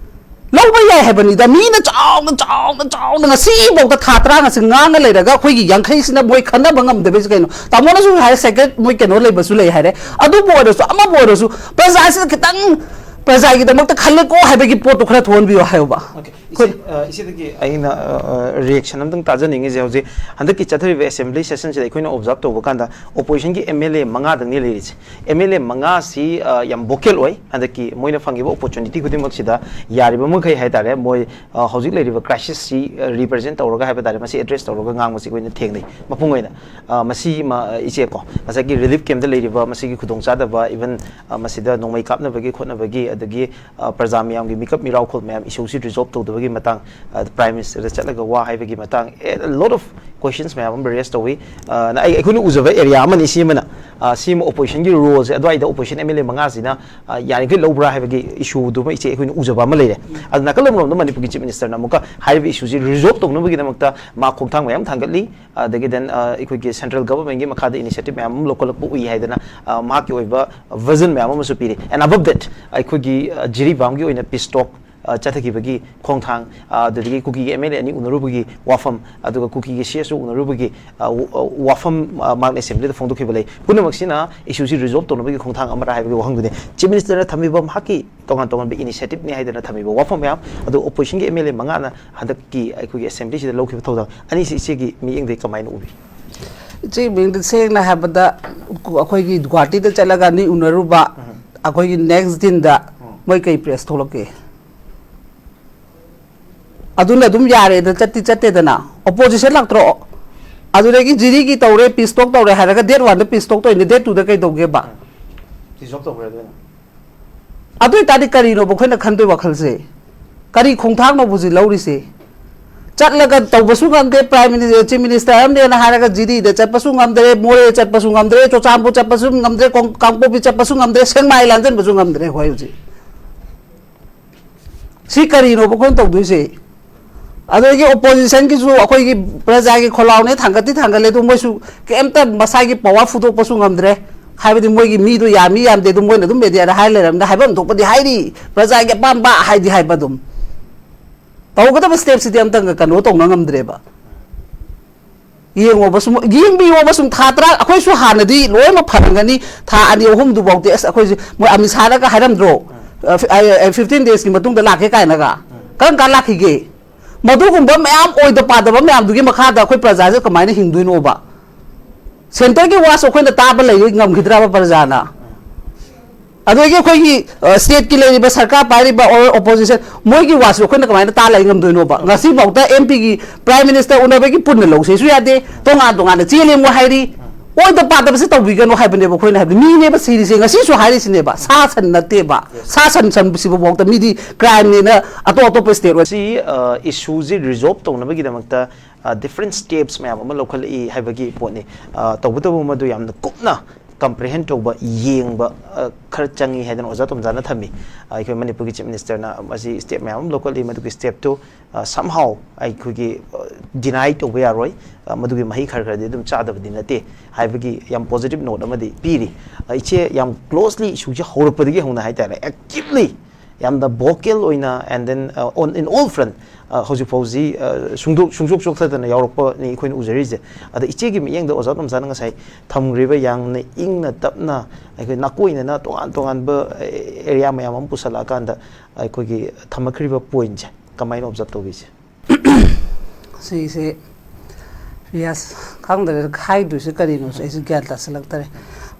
ꯂꯧꯕ ꯌꯥꯏ ꯍꯥꯏꯕꯅꯤꯗ꯫ ꯃꯤꯅ ꯆꯥꯎꯅ, ꯆꯥꯎꯅ, ꯆꯥꯎꯅ ꯉꯁꯤꯐꯥꯎꯗ ꯊꯥ ꯇꯔꯥ ꯉꯁꯤ ꯉꯥꯡꯉ ꯂꯩꯔꯒ ꯑꯩꯈꯣꯏꯒꯤ ꯌꯥꯡꯈꯩꯁꯤꯅ ꯃꯣꯏ ꯈꯟꯅꯕ ꯉꯝꯗꯕꯩꯁꯦ ꯀꯩꯅꯣ? ꯇꯥꯃꯣꯅꯁꯨ ꯍꯥꯏ, ꯁꯦꯀ꯭ꯔꯦꯠ ꯃꯣꯏ ꯀꯩꯅꯣ ꯂꯩꯕꯁꯨ ꯂꯩ ꯍꯥꯏꯔꯦ꯫ ꯑꯗꯨꯕꯨ ꯑꯣꯏꯔꯁꯨ, ꯑꯃꯕꯨ ꯑꯣꯏꯔꯁꯨ, ꯄ꯭ꯔꯖꯥꯁꯤꯗ ꯈꯤꯇꯪ ꯄ꯭ꯔꯖꯥꯒꯤꯗꯃꯛꯇ ꯈꯜꯂꯦꯀꯣ ꯍꯥꯏꯕꯒꯤ ꯄꯣꯠꯇꯨ ꯈꯔ ꯊꯣꯛꯍꯟꯕꯤꯌꯨ ꯍꯥꯏꯌꯣꯕ꯫ ꯑꯣꯀꯦ, ꯏꯆꯦ, ꯑꯩꯈꯣꯏ ꯑ, ꯏꯆꯦꯗꯒꯤ ꯑꯩꯅ, ꯑ, ꯑ, ꯔꯤꯌꯦꯛꯁꯟ ꯑꯝꯇꯪ ꯇꯥꯖꯅꯤꯡꯉꯤꯁꯦ, ꯍꯧꯖꯤꯛ ꯍꯟꯗꯛꯀꯤ ꯆꯠꯊꯔꯤꯕ ꯑꯦꯁꯦꯝꯕ꯭ꯂꯤ ꯁꯦꯁꯟꯁꯤꯗ ꯑꯩꯈꯣꯏꯅ ꯑꯣꯕꯖꯥꯔꯕ ꯇꯧꯕ ꯀꯥꯟꯗ ꯑꯣꯄꯣꯖꯤꯁꯟꯒꯤ ꯑꯦꯝ ꯑꯦꯜ ꯑꯦ ꯃꯉꯥꯗꯪꯅꯤ ꯂꯩꯔꯤꯁꯦ꯫ ꯑꯦꯝ ꯑꯦꯜ ꯑꯦ ꯃꯉꯥꯁꯤ, ꯑ, ꯌꯥꯝ ꯚꯣꯀꯦꯜ ꯑꯣꯏ꯫ ꯍꯟꯗꯛꯀꯤ ꯃꯣꯏꯅ ꯐꯪꯉꯤꯕ ꯑꯣꯄꯣꯔꯆꯨꯅꯤꯇꯤ ꯈꯨꯗꯤꯡꯃꯛꯁꯤꯗ ꯌꯥꯔꯤꯕ ꯃꯈꯩ ꯍꯥꯏꯇꯥꯔꯦ, ꯃꯣꯏ, ꯑ, ꯍꯧꯖꯤꯛ ꯂꯩꯔꯤꯕ ꯀ꯭ꯔꯥꯏꯁꯤꯁꯁꯤ, ꯑ, ꯔꯤꯄ꯭ꯔꯖꯦꯟ ꯇꯧꯔꯒ ꯍꯥꯏꯕ ꯇꯥꯔꯦ, ꯃꯁꯤ ꯑꯦꯗ꯭ꯔꯦꯁ ꯇꯧꯔꯒ ꯉꯥꯡꯕꯁꯤ ꯑꯩꯈꯣꯏꯅ ꯊꯦꯡꯅꯩ꯫ ꯃꯄꯨꯡ ꯑꯣꯏꯅ, ꯑ, ꯃꯁꯤ ꯃ-, ꯏꯆꯦꯀꯣ, ꯉꯁꯥꯏꯒꯤ ꯔꯤꯂꯤꯐ ꯀꯦꯝꯞꯇ ꯂꯩꯔꯤꯕ ꯃꯁꯤꯒꯤ ꯈꯨꯗꯣꯡꯆꯥꯗꯕ, ꯏꯚꯟ, ꯑ, ꯃꯁꯤꯗ ꯅꯣꯡꯃꯩ ꯀꯥꯞꯅꯕꯒꯤ ꯈꯣꯠꯅꯕꯒꯤ, ꯑꯗꯒꯤ, ꯑ, ꯄ꯭ꯔꯖꯥ ꯃꯌꯥꯝꯒꯤ ꯃꯤꯀꯞ ꯃꯤꯔꯥꯎꯈꯣꯜ ꯃꯌꯥꯝ ꯏꯁꯨꯁꯤ ꯔꯤꯖꯣꯜꯕ ꯇꯧꯗꯕꯒꯤ ꯃꯇꯥꯡ, ꯑ, ꯄ꯭ꯔꯥꯏꯝ ꯃꯤꯅꯤꯁꯇꯔꯗ ꯆꯠꯂꯒ ꯋꯥ ꯍꯥꯏꯕꯒꯤ ꯃꯇꯥꯡ, a lot of questions ꯃꯌꯥꯝ ꯑꯃ ꯔꯦꯁ ꯇꯧꯏ꯫ ꯑ, ꯅ-, ꯑꯩ, ꯑꯩꯈꯣꯏꯅ ꯎꯖꯕ ꯑꯦꯔꯤꯌꯥ ꯑꯃꯅꯤ ꯁꯤꯃꯅ꯫ ꯑ, ꯁꯤꯃ ꯑꯣꯄꯣꯖꯤꯁꯟꯒꯤ ꯔꯣꯜꯁꯦ, ꯑꯗꯨꯋꯥꯏꯗ ꯑꯣꯄꯣꯖꯤꯁꯟ ꯑꯦꯝ ꯑꯦꯜ ꯑꯦ ꯃꯉꯥꯁꯤꯅ, ꯑ, ꯌꯥꯔꯤꯈꯩ ꯂꯧꯕ꯭ꯔꯥ ꯍꯥꯏꯕꯒꯤ ꯏꯁꯨꯗꯨꯃ ꯏꯆꯦ ꯑꯩꯈꯣꯏꯅ ꯎꯖꯕ ꯑꯃ ꯂꯩꯔꯦ꯫ ꯑꯗꯨ ꯅꯥꯀꯜ ꯑꯃꯔꯣꯝꯗ ꯃꯅꯤꯄꯨꯔꯒꯤ ꯆꯤꯐ ꯃꯤꯅꯤꯁꯇꯔꯅ ꯑꯃꯨꯛꯀ ꯍꯥꯏꯔꯤꯕ ꯏꯁꯨꯁꯤ ꯔꯤꯖꯣꯜꯕ ꯇꯧꯅꯕꯒꯤꯗꯃꯛꯇ ꯃꯥ ꯈꯣꯡꯊꯥꯡ ꯃꯌꯥꯝ ꯊꯥꯡꯒꯠꯂꯤ꯫ ꯑꯗꯒꯤ then, ꯑ, ꯑꯩꯈꯣꯏꯒꯤ ꯁꯦꯟꯇ꯭ꯔꯦꯜ ꯒꯚꯔꯟꯃꯦꯟꯠꯀꯤ ꯃꯈꯥꯗ ꯏꯅꯤꯁꯤꯌꯦꯇꯤꯚ ꯃꯌꯥꯝ ꯑꯃ ꯂꯧꯈꯠꯂꯛꯄ ꯎꯏ ꯍꯥꯏꯗꯅ, ꯑ, ꯃꯍꯥꯛꯀꯤ ꯑꯣꯏꯕ ꯚꯤꯖꯟ ꯃꯌꯥꯝ ꯑꯃꯁꯨ ꯄꯤꯔꯤ꯫ And above that, ꯑꯩꯈꯣꯏꯒꯤ, ꯑ, ꯖꯤꯔꯤꯕꯥꯝꯒꯤ ꯑꯣꯏꯅ ꯄꯤꯁ ꯇꯣꯛ, ꯑ, ꯆꯠꯊꯈꯤꯕꯒꯤ ꯈꯣꯡꯊꯥꯡ, ꯑ, ꯑꯗꯨꯗꯒꯤ ꯀꯨꯀꯤꯒꯤ ꯑꯦꯝ ꯑꯦꯜ ꯑꯦ ꯑꯅꯤ ꯎꯅꯔꯨꯕꯒꯤ ꯋꯥꯐꯝ, ꯑꯗꯨꯒ ꯀꯨꯀꯤꯒꯤ ꯁꯤ ꯑꯦꯁ ꯑꯣ ꯎꯅꯔꯨꯕꯒꯤ, ꯑ, ꯋ-, ꯑ, ꯋꯥꯐꯝ, ꯑ, ꯃꯍꯥꯛꯅ ꯑꯦꯁꯦꯝꯕ꯭ꯂꯤꯗ ꯐꯣꯡꯗꯣꯛꯈꯤꯕ ꯂꯩ꯫ ꯄꯨꯝꯅꯃꯛꯁꯤꯅ ꯏꯁꯨꯁꯤ ꯔꯤꯖꯣꯜꯕ ꯇꯧꯅꯕꯒꯤ ꯈꯣꯡꯊꯥꯡ ꯑꯃꯔ ꯍꯥꯏꯕꯒꯤ ꯋꯥꯍꯪꯗꯨꯅꯤ꯫ ꯆꯤꯐ ꯃꯤꯅꯤꯁꯇꯔꯅ ꯊꯝꯃꯤꯕ ꯃꯍꯥꯛꯀꯤ ꯇꯣꯉꯥꯟ ꯇꯣꯉꯥꯟꯕ ꯏꯅꯤꯁꯤꯌꯦꯇꯤꯚꯅꯤ ꯍꯥꯏꯗꯅ ꯊꯝꯃꯤꯕ ꯋꯥꯐꯝ ꯃꯌꯥꯝ ꯑꯗꯨ ꯑꯣꯄꯣꯖꯤꯁꯟꯒꯤ ꯑꯦꯝ ꯑꯦꯜ ꯑꯦ ꯃꯉꯥꯅ ꯍꯟꯗꯛꯀꯤ ꯑꯩꯈꯣꯏꯒꯤ ꯑꯦꯁꯦꯝꯕ꯭ꯂꯤꯁꯤꯗ ꯂꯧꯈꯤꯕ ꯊꯧꯗꯥꯡ ꯑꯅꯤꯁꯤ ꯏꯆꯦꯒꯤ ꯃꯤꯠꯌꯦꯡꯗꯒꯤ ꯀꯃꯥꯏꯅ ꯎꯕꯤ? ꯏꯆꯦ ꯃꯤꯡꯗ ꯁꯦꯡꯅ ꯍꯥꯏꯕꯗ, ꯑꯩꯈꯣꯏꯒꯤ ꯒꯨꯍꯥꯇꯤꯗ ꯆꯠꯂꯒ ꯑꯅꯤ ꯎꯅꯔꯨꯕ, ꯑꯩꯈꯣꯏꯒꯤ ꯅꯦꯛꯁ ꯗꯤꯟꯗ ꯃꯣꯏ ꯀꯩ ꯄ꯭ꯔꯦꯁ ꯊꯣꯛꯂꯛꯀꯦ? ꯑꯗꯨꯅ ꯑꯗꯨꯝ ꯌꯥꯔꯦꯗ, ꯆꯠꯇꯤ ꯆꯠꯇꯦꯗꯅ꯫ ꯑꯣꯄꯣꯖꯤꯁꯟ ꯂꯥꯛꯇ꯭ꯔꯣ? ꯑꯗꯨꯗꯒꯤ ꯖꯤꯔꯤꯒꯤ ꯇꯧꯔꯦ, ꯄꯤꯁ ꯇꯣꯛ ꯇꯧꯔꯦ ꯍꯥꯏꯔꯒ ꯗꯦꯠ ꯋꯥꯟꯗ ꯄꯤꯁ ꯇꯣꯛ ꯇꯧꯔꯤꯅꯦ, ꯗꯦꯠ ꯇꯨꯗ ꯀꯩꯗꯧꯒꯦꯕ? ꯔꯤꯖꯣꯜꯕ ꯇꯧꯈ꯭ꯔꯦ ꯑꯗꯨꯅ꯫ ꯑꯗꯨ ꯑꯣꯏꯇꯥꯔꯗꯤ ꯀꯔꯤꯅꯣꯕ ꯑꯩꯈꯣꯏꯅ ꯈꯟꯗꯣꯏ ꯋꯥꯈꯜꯁꯦ? ꯀꯔꯤ ꯈꯣꯡꯊꯥꯡꯅꯣꯕ ꯍꯧꯖꯤꯛ ꯂꯧꯔꯤꯁꯦ? ꯆꯠꯂꯒ ꯇꯧꯕꯁꯨ ꯉꯝꯗꯦ꯫ ꯄ꯭ꯔꯥꯏꯝ ꯃꯤꯅꯤꯁꯇꯔ, ꯆꯤꯐ ꯃꯤꯅꯤꯁꯇꯔ ꯑꯃꯅꯦꯅ ꯍꯥꯏꯔꯒ ꯖꯤꯔꯤꯗ ꯆꯠꯄꯁꯨ ꯉꯝꯗ꯭ꯔꯦ, ꯃꯣꯔꯦ ꯆꯠꯄꯁꯨ ꯉꯝꯗ꯭ꯔꯦ, ꯆꯨꯔꯆꯥꯟꯄꯨꯔ ꯆꯠꯄꯁꯨ ꯉꯝꯗ꯭ꯔꯦ, ꯀꯣꯡ- ꯀꯥꯡꯄꯣꯛꯄꯤ ꯆꯠꯄꯁꯨ ꯉꯝꯗ꯭ꯔꯦ, ꯁꯦꯛꯃꯥꯏ ꯂꯥꯟꯖꯟꯕꯁꯨ ꯉꯝꯗ꯭ꯔꯦ ꯑꯩꯈꯣꯏ ꯍꯧꯖꯤꯛ꯫ ꯁꯤ ꯀꯔꯤꯅꯣꯕ ꯑꯩꯈꯣꯏꯅ ꯇꯧꯗꯣꯏꯁꯦ? ꯑꯗꯒꯤ ꯑꯣꯄꯣꯖꯤꯁꯟꯒꯤꯁꯨ ꯑꯩꯈꯣꯏꯒꯤ ꯄ꯭ꯔꯖꯥꯒꯤ ꯈꯣꯜꯂꯥꯎꯅꯦ, ꯊꯥꯡꯒꯠꯇꯤ ꯊꯥꯡꯒꯠꯂꯦ, ꯑꯗꯨ ꯃꯣꯏꯁꯨ ꯀꯩꯝꯇ ꯃꯁꯥꯒꯤ ꯄꯋꯥꯔ ꯐꯨꯗꯣꯛꯄꯁꯨ ꯉꯝꯗ꯭ꯔꯦ꯫ ꯍꯥꯏꯕꯗꯤ ꯃꯣꯏꯒꯤ ꯃꯤꯗꯣ ꯌꯥꯝꯃꯤ ꯌꯥꯝꯗꯦ ꯑꯗꯨꯝ ꯃꯣꯏꯅ ꯑꯗꯨꯝ ꯃꯦꯗꯤꯌꯥꯗ ꯍꯥꯏ ꯂꯩꯔꯕꯅꯤꯅ ꯍꯥꯏꯐꯝ ꯊꯣꯛꯄꯗꯤ ꯍꯥꯏꯔꯤ, ꯄ꯭ꯔꯖꯥꯒꯤ ꯑꯄꯥꯝꯕ ꯍꯥꯏꯗꯤ ꯍꯥꯏꯕ ꯑꯗꯨꯝ꯫ ꯇꯧꯒꯗꯕ ꯁ꯭ꯇꯦꯞꯁꯤꯗꯤ ꯑꯝꯇꯪꯒ ꯀꯩꯅꯣ ꯇꯧꯅ ꯉꯝꯗ꯭ꯔꯦꯕ꯫ ꯌꯦꯡꯉꯣꯕ ꯁꯨꯝ, ꯌꯦꯡꯕꯤꯌꯣꯕ ꯁꯨꯝ, ꯊꯥ ꯇꯔꯥ, ꯑꯩꯈꯣꯏꯁꯨ ꯍꯥꯟꯅꯗꯤ ꯂꯣꯏꯅꯃꯛ ꯐꯔꯝꯒꯅꯤ, ꯊꯥ ꯑꯅꯤ ꯑꯍꯨꯝꯗꯨꯐꯥꯎꯗꯤ ꯑꯁ ꯑꯩꯈꯣꯏꯁꯦ, ꯃꯣꯏ ꯑꯃꯤꯠ ꯁꯥꯍꯅꯒ ꯍꯥꯏꯔꯝꯗ꯭ꯔꯣ? ꯐꯤꯐꯇꯤꯟ ꯗꯦꯖꯀꯤ ꯃꯇꯨꯡꯗ ꯂꯥꯛꯀꯦ ꯀꯥꯏꯅꯒ꯫ ꯀꯔꯝ ꯀꯥꯟ ꯂꯥꯛꯈꯤꯒꯦ? ꯃꯗꯨꯒꯨꯝꯕ ꯃꯌꯥꯝ ꯑꯣꯏꯗ ꯄꯥꯗꯕ ꯃꯌꯥꯝꯗꯨꯒꯤ ꯃꯈꯥꯗ ꯑꯩꯈꯣꯏ ꯄ꯭ꯔꯖꯥꯁꯦ ꯀꯃꯥꯏꯅ ꯍꯤꯡꯗꯣꯏꯅꯣꯕ? ꯁꯦꯟꯇꯔꯒꯤ ꯋꯥꯁꯨ ꯑꯩꯈꯣꯏꯅ ꯇꯥꯕ ꯂꯩ ꯉꯝꯈꯤꯗ꯭ꯔꯕ ꯄ꯭ꯔꯖꯥꯅ? ꯑꯗꯒꯤ ꯑꯩꯈꯣꯏꯒꯤ, ꯑ, ꯁ꯭ꯇꯦꯠꯀꯤ ꯂꯩꯔꯤꯕ ꯁꯔꯀꯥꯔ ꯄꯥꯏꯔꯤꯕ ꯑꯣꯔ ꯑꯣꯄꯣꯖꯤꯁꯟ, ꯃꯣꯏꯒꯤ ꯋꯥꯁꯨ ꯑꯩꯈꯣꯏꯅ ꯀꯃꯥꯏꯅ ꯇꯥ ꯂꯩ ꯉꯝꯗꯣꯏꯅꯣꯕ? ꯉꯁꯤꯐꯥꯎꯗ ꯑꯦꯝ ꯄꯤꯒꯤ, ꯄ꯭ꯔꯥꯏꯝ ꯃꯤꯅꯤꯁꯇꯔ ꯎꯅꯕꯒꯤ ꯄꯨꯟꯅ ꯂꯧꯁꯦꯁꯨ ꯌꯥꯗꯦ, ꯇꯣꯉꯥꯟ ꯇꯣꯉꯥꯟꯅ ꯆꯦꯜꯂꯦꯃꯨ ꯍꯥꯏꯔꯤ꯫ ꯑꯣꯏꯗ ꯄꯥꯗꯕꯁꯦ ꯇꯧꯕꯤꯒꯅꯨ ꯍꯥꯏꯕꯅꯦꯕ ꯑꯩꯈꯣꯏꯅ ꯍꯥꯏꯕꯗꯤ꯫ ꯃꯤꯅꯦꯕ ꯁꯤꯔꯤꯁꯦ, ꯉꯁꯤꯁꯨ ꯍꯥꯏꯔꯤꯁꯤꯅꯦꯕ, ꯁꯥ ꯁꯟ ꯅꯠꯇꯦꯕ, ꯁꯥ ꯁꯟ ꯁꯟ ꯁꯤꯕꯐꯥꯎꯗ ꯃꯤꯗꯤ ꯀ꯭ꯔꯥꯏꯝꯅꯦꯅ ꯑꯇꯣꯞ ꯑꯇꯣꯞꯄ ꯁ꯭ꯇꯦꯠ ꯑꯣꯏ꯫ ꯁꯤ ꯏꯁꯨꯁꯤ ꯔꯤꯖꯣꯜꯕ ꯇꯧꯅꯕꯒꯤꯗꯃꯛꯇ ꯗꯤꯐ꯭ꯔꯦꯟ ꯁ꯭ꯇꯦꯞꯁ ꯃꯌꯥꯝ ꯑꯃ ꯂꯧꯈꯠꯂꯛꯏ ꯍꯥꯏꯕꯒꯤ ꯄꯣꯠꯅꯤ꯫ ꯑ, ꯇꯧꯕꯇꯕꯨ ꯃꯗꯨ ꯌꯥꯝꯅ ꯀꯨꯞꯅ ꯀꯝꯄ꯭ꯔꯤꯍꯦꯟ ꯇꯧꯕ, ꯌꯦꯡꯕ, ꯑ, ꯈꯔ ꯆꯪꯉꯤ ꯍꯥꯏꯗꯅ ꯑꯣꯖꯥ ꯇꯣꯝꯖꯥꯅ ꯊꯝꯃꯤ꯫ ꯑ, ꯑꯩꯈꯣꯏ ꯃꯅꯤꯄꯨꯔꯒꯤ ꯆꯤꯐ ꯃꯤꯅꯤꯁꯇꯔꯅ ꯃꯁꯤ ꯁ꯭ꯇꯦꯞ ꯃꯌꯥꯝ ꯑꯃ ꯂꯧꯈꯠꯂꯤ, ꯃꯗꯨꯒꯤ ꯁ꯭ꯇꯦꯞꯇꯨ, ꯑ, somehow ꯑꯩꯈꯣꯏꯒꯤ, ꯑ, ꯗꯤꯅꯥꯏ ꯇꯧꯕ ꯌꯥꯔꯣꯏ꯫ ꯑ, ꯃꯗꯨꯒꯤ ꯃꯍꯩ ꯈꯔ ꯈꯔꯗꯤ ꯑꯗꯨꯝ ꯆꯥꯗꯕꯗꯤ ꯅꯠꯇꯦ ꯍꯥꯏꯕꯒꯤ ꯌꯥꯝ ꯄꯣꯖꯤꯇꯤꯚ ꯅꯣꯠ ꯑꯃꯗꯤ ꯄꯤꯔꯤ꯫ ꯑ, ꯏꯆꯦ, ꯌꯥꯝ ꯀ꯭ꯂꯣꯁꯂꯤ ꯏꯁꯨꯁꯦ ꯍꯧꯔꯛꯄꯗꯒꯤ ꯍꯧꯅ ꯍꯥꯏꯇꯥꯔꯦ, ꯑꯦꯛꯇꯤꯚꯂꯤ ꯌꯥꯝꯅ ꯚꯣꯀꯦꯜ ꯑꯣꯏꯅ and then, uh, on, in all front, uh, ꯍꯧꯖꯤꯛ ꯐꯥꯎꯁꯤ, uh, ꯁꯨꯡꯗꯣꯛ-, ꯁꯨꯡꯁꯣꯛ ꯆꯣꯛꯊꯗꯅ ꯌꯥꯎꯔꯛꯄꯅꯤ ꯑꯩꯈꯣꯏꯅ ꯎꯖꯔꯤꯁꯦ꯫ ꯑꯗ ꯏꯆꯦꯒꯤ ꯃꯤꯠꯌꯦꯡꯗ ꯑꯣꯖꯥ ꯇꯣꯝꯆꯥꯅ ꯉꯁꯥꯏ ꯊꯝꯈ꯭ꯔꯤꯕ ꯌꯥꯝꯅ ꯏꯪꯅ ꯇꯞꯅ ꯑꯩꯈꯣꯏ ꯅꯥꯀꯣꯏꯅꯅ ꯇꯣꯉꯥꯟ ꯇꯣꯉꯥꯟꯕ ꯑꯦꯔꯤꯌꯥ ꯃꯌꯥꯝ ꯑꯃ ꯄꯨꯁꯜꯂꯛꯑꯀꯥꯟꯗ ꯑꯩꯈꯣꯏꯒꯤ ꯊꯝꯃꯛꯈ꯭ꯔꯤꯕ ꯄꯣꯏꯟꯁꯦ ꯀꯃꯥꯏꯅ ꯑꯣꯕꯖꯥꯔꯕ ꯇꯧꯕꯤꯁꯦ? ꯁꯤꯁꯦ ꯔꯤꯌꯥꯁ, ꯈꯪꯗ꯭ꯔꯦ ꯍꯥꯏꯗꯣꯏꯁꯦ ꯀꯔꯤꯅꯣꯁꯦ ꯑꯩꯁꯨ ꯒ꯭ꯌꯥꯟ ꯇꯥꯁꯤꯜꯂꯛꯇꯔꯦ꯫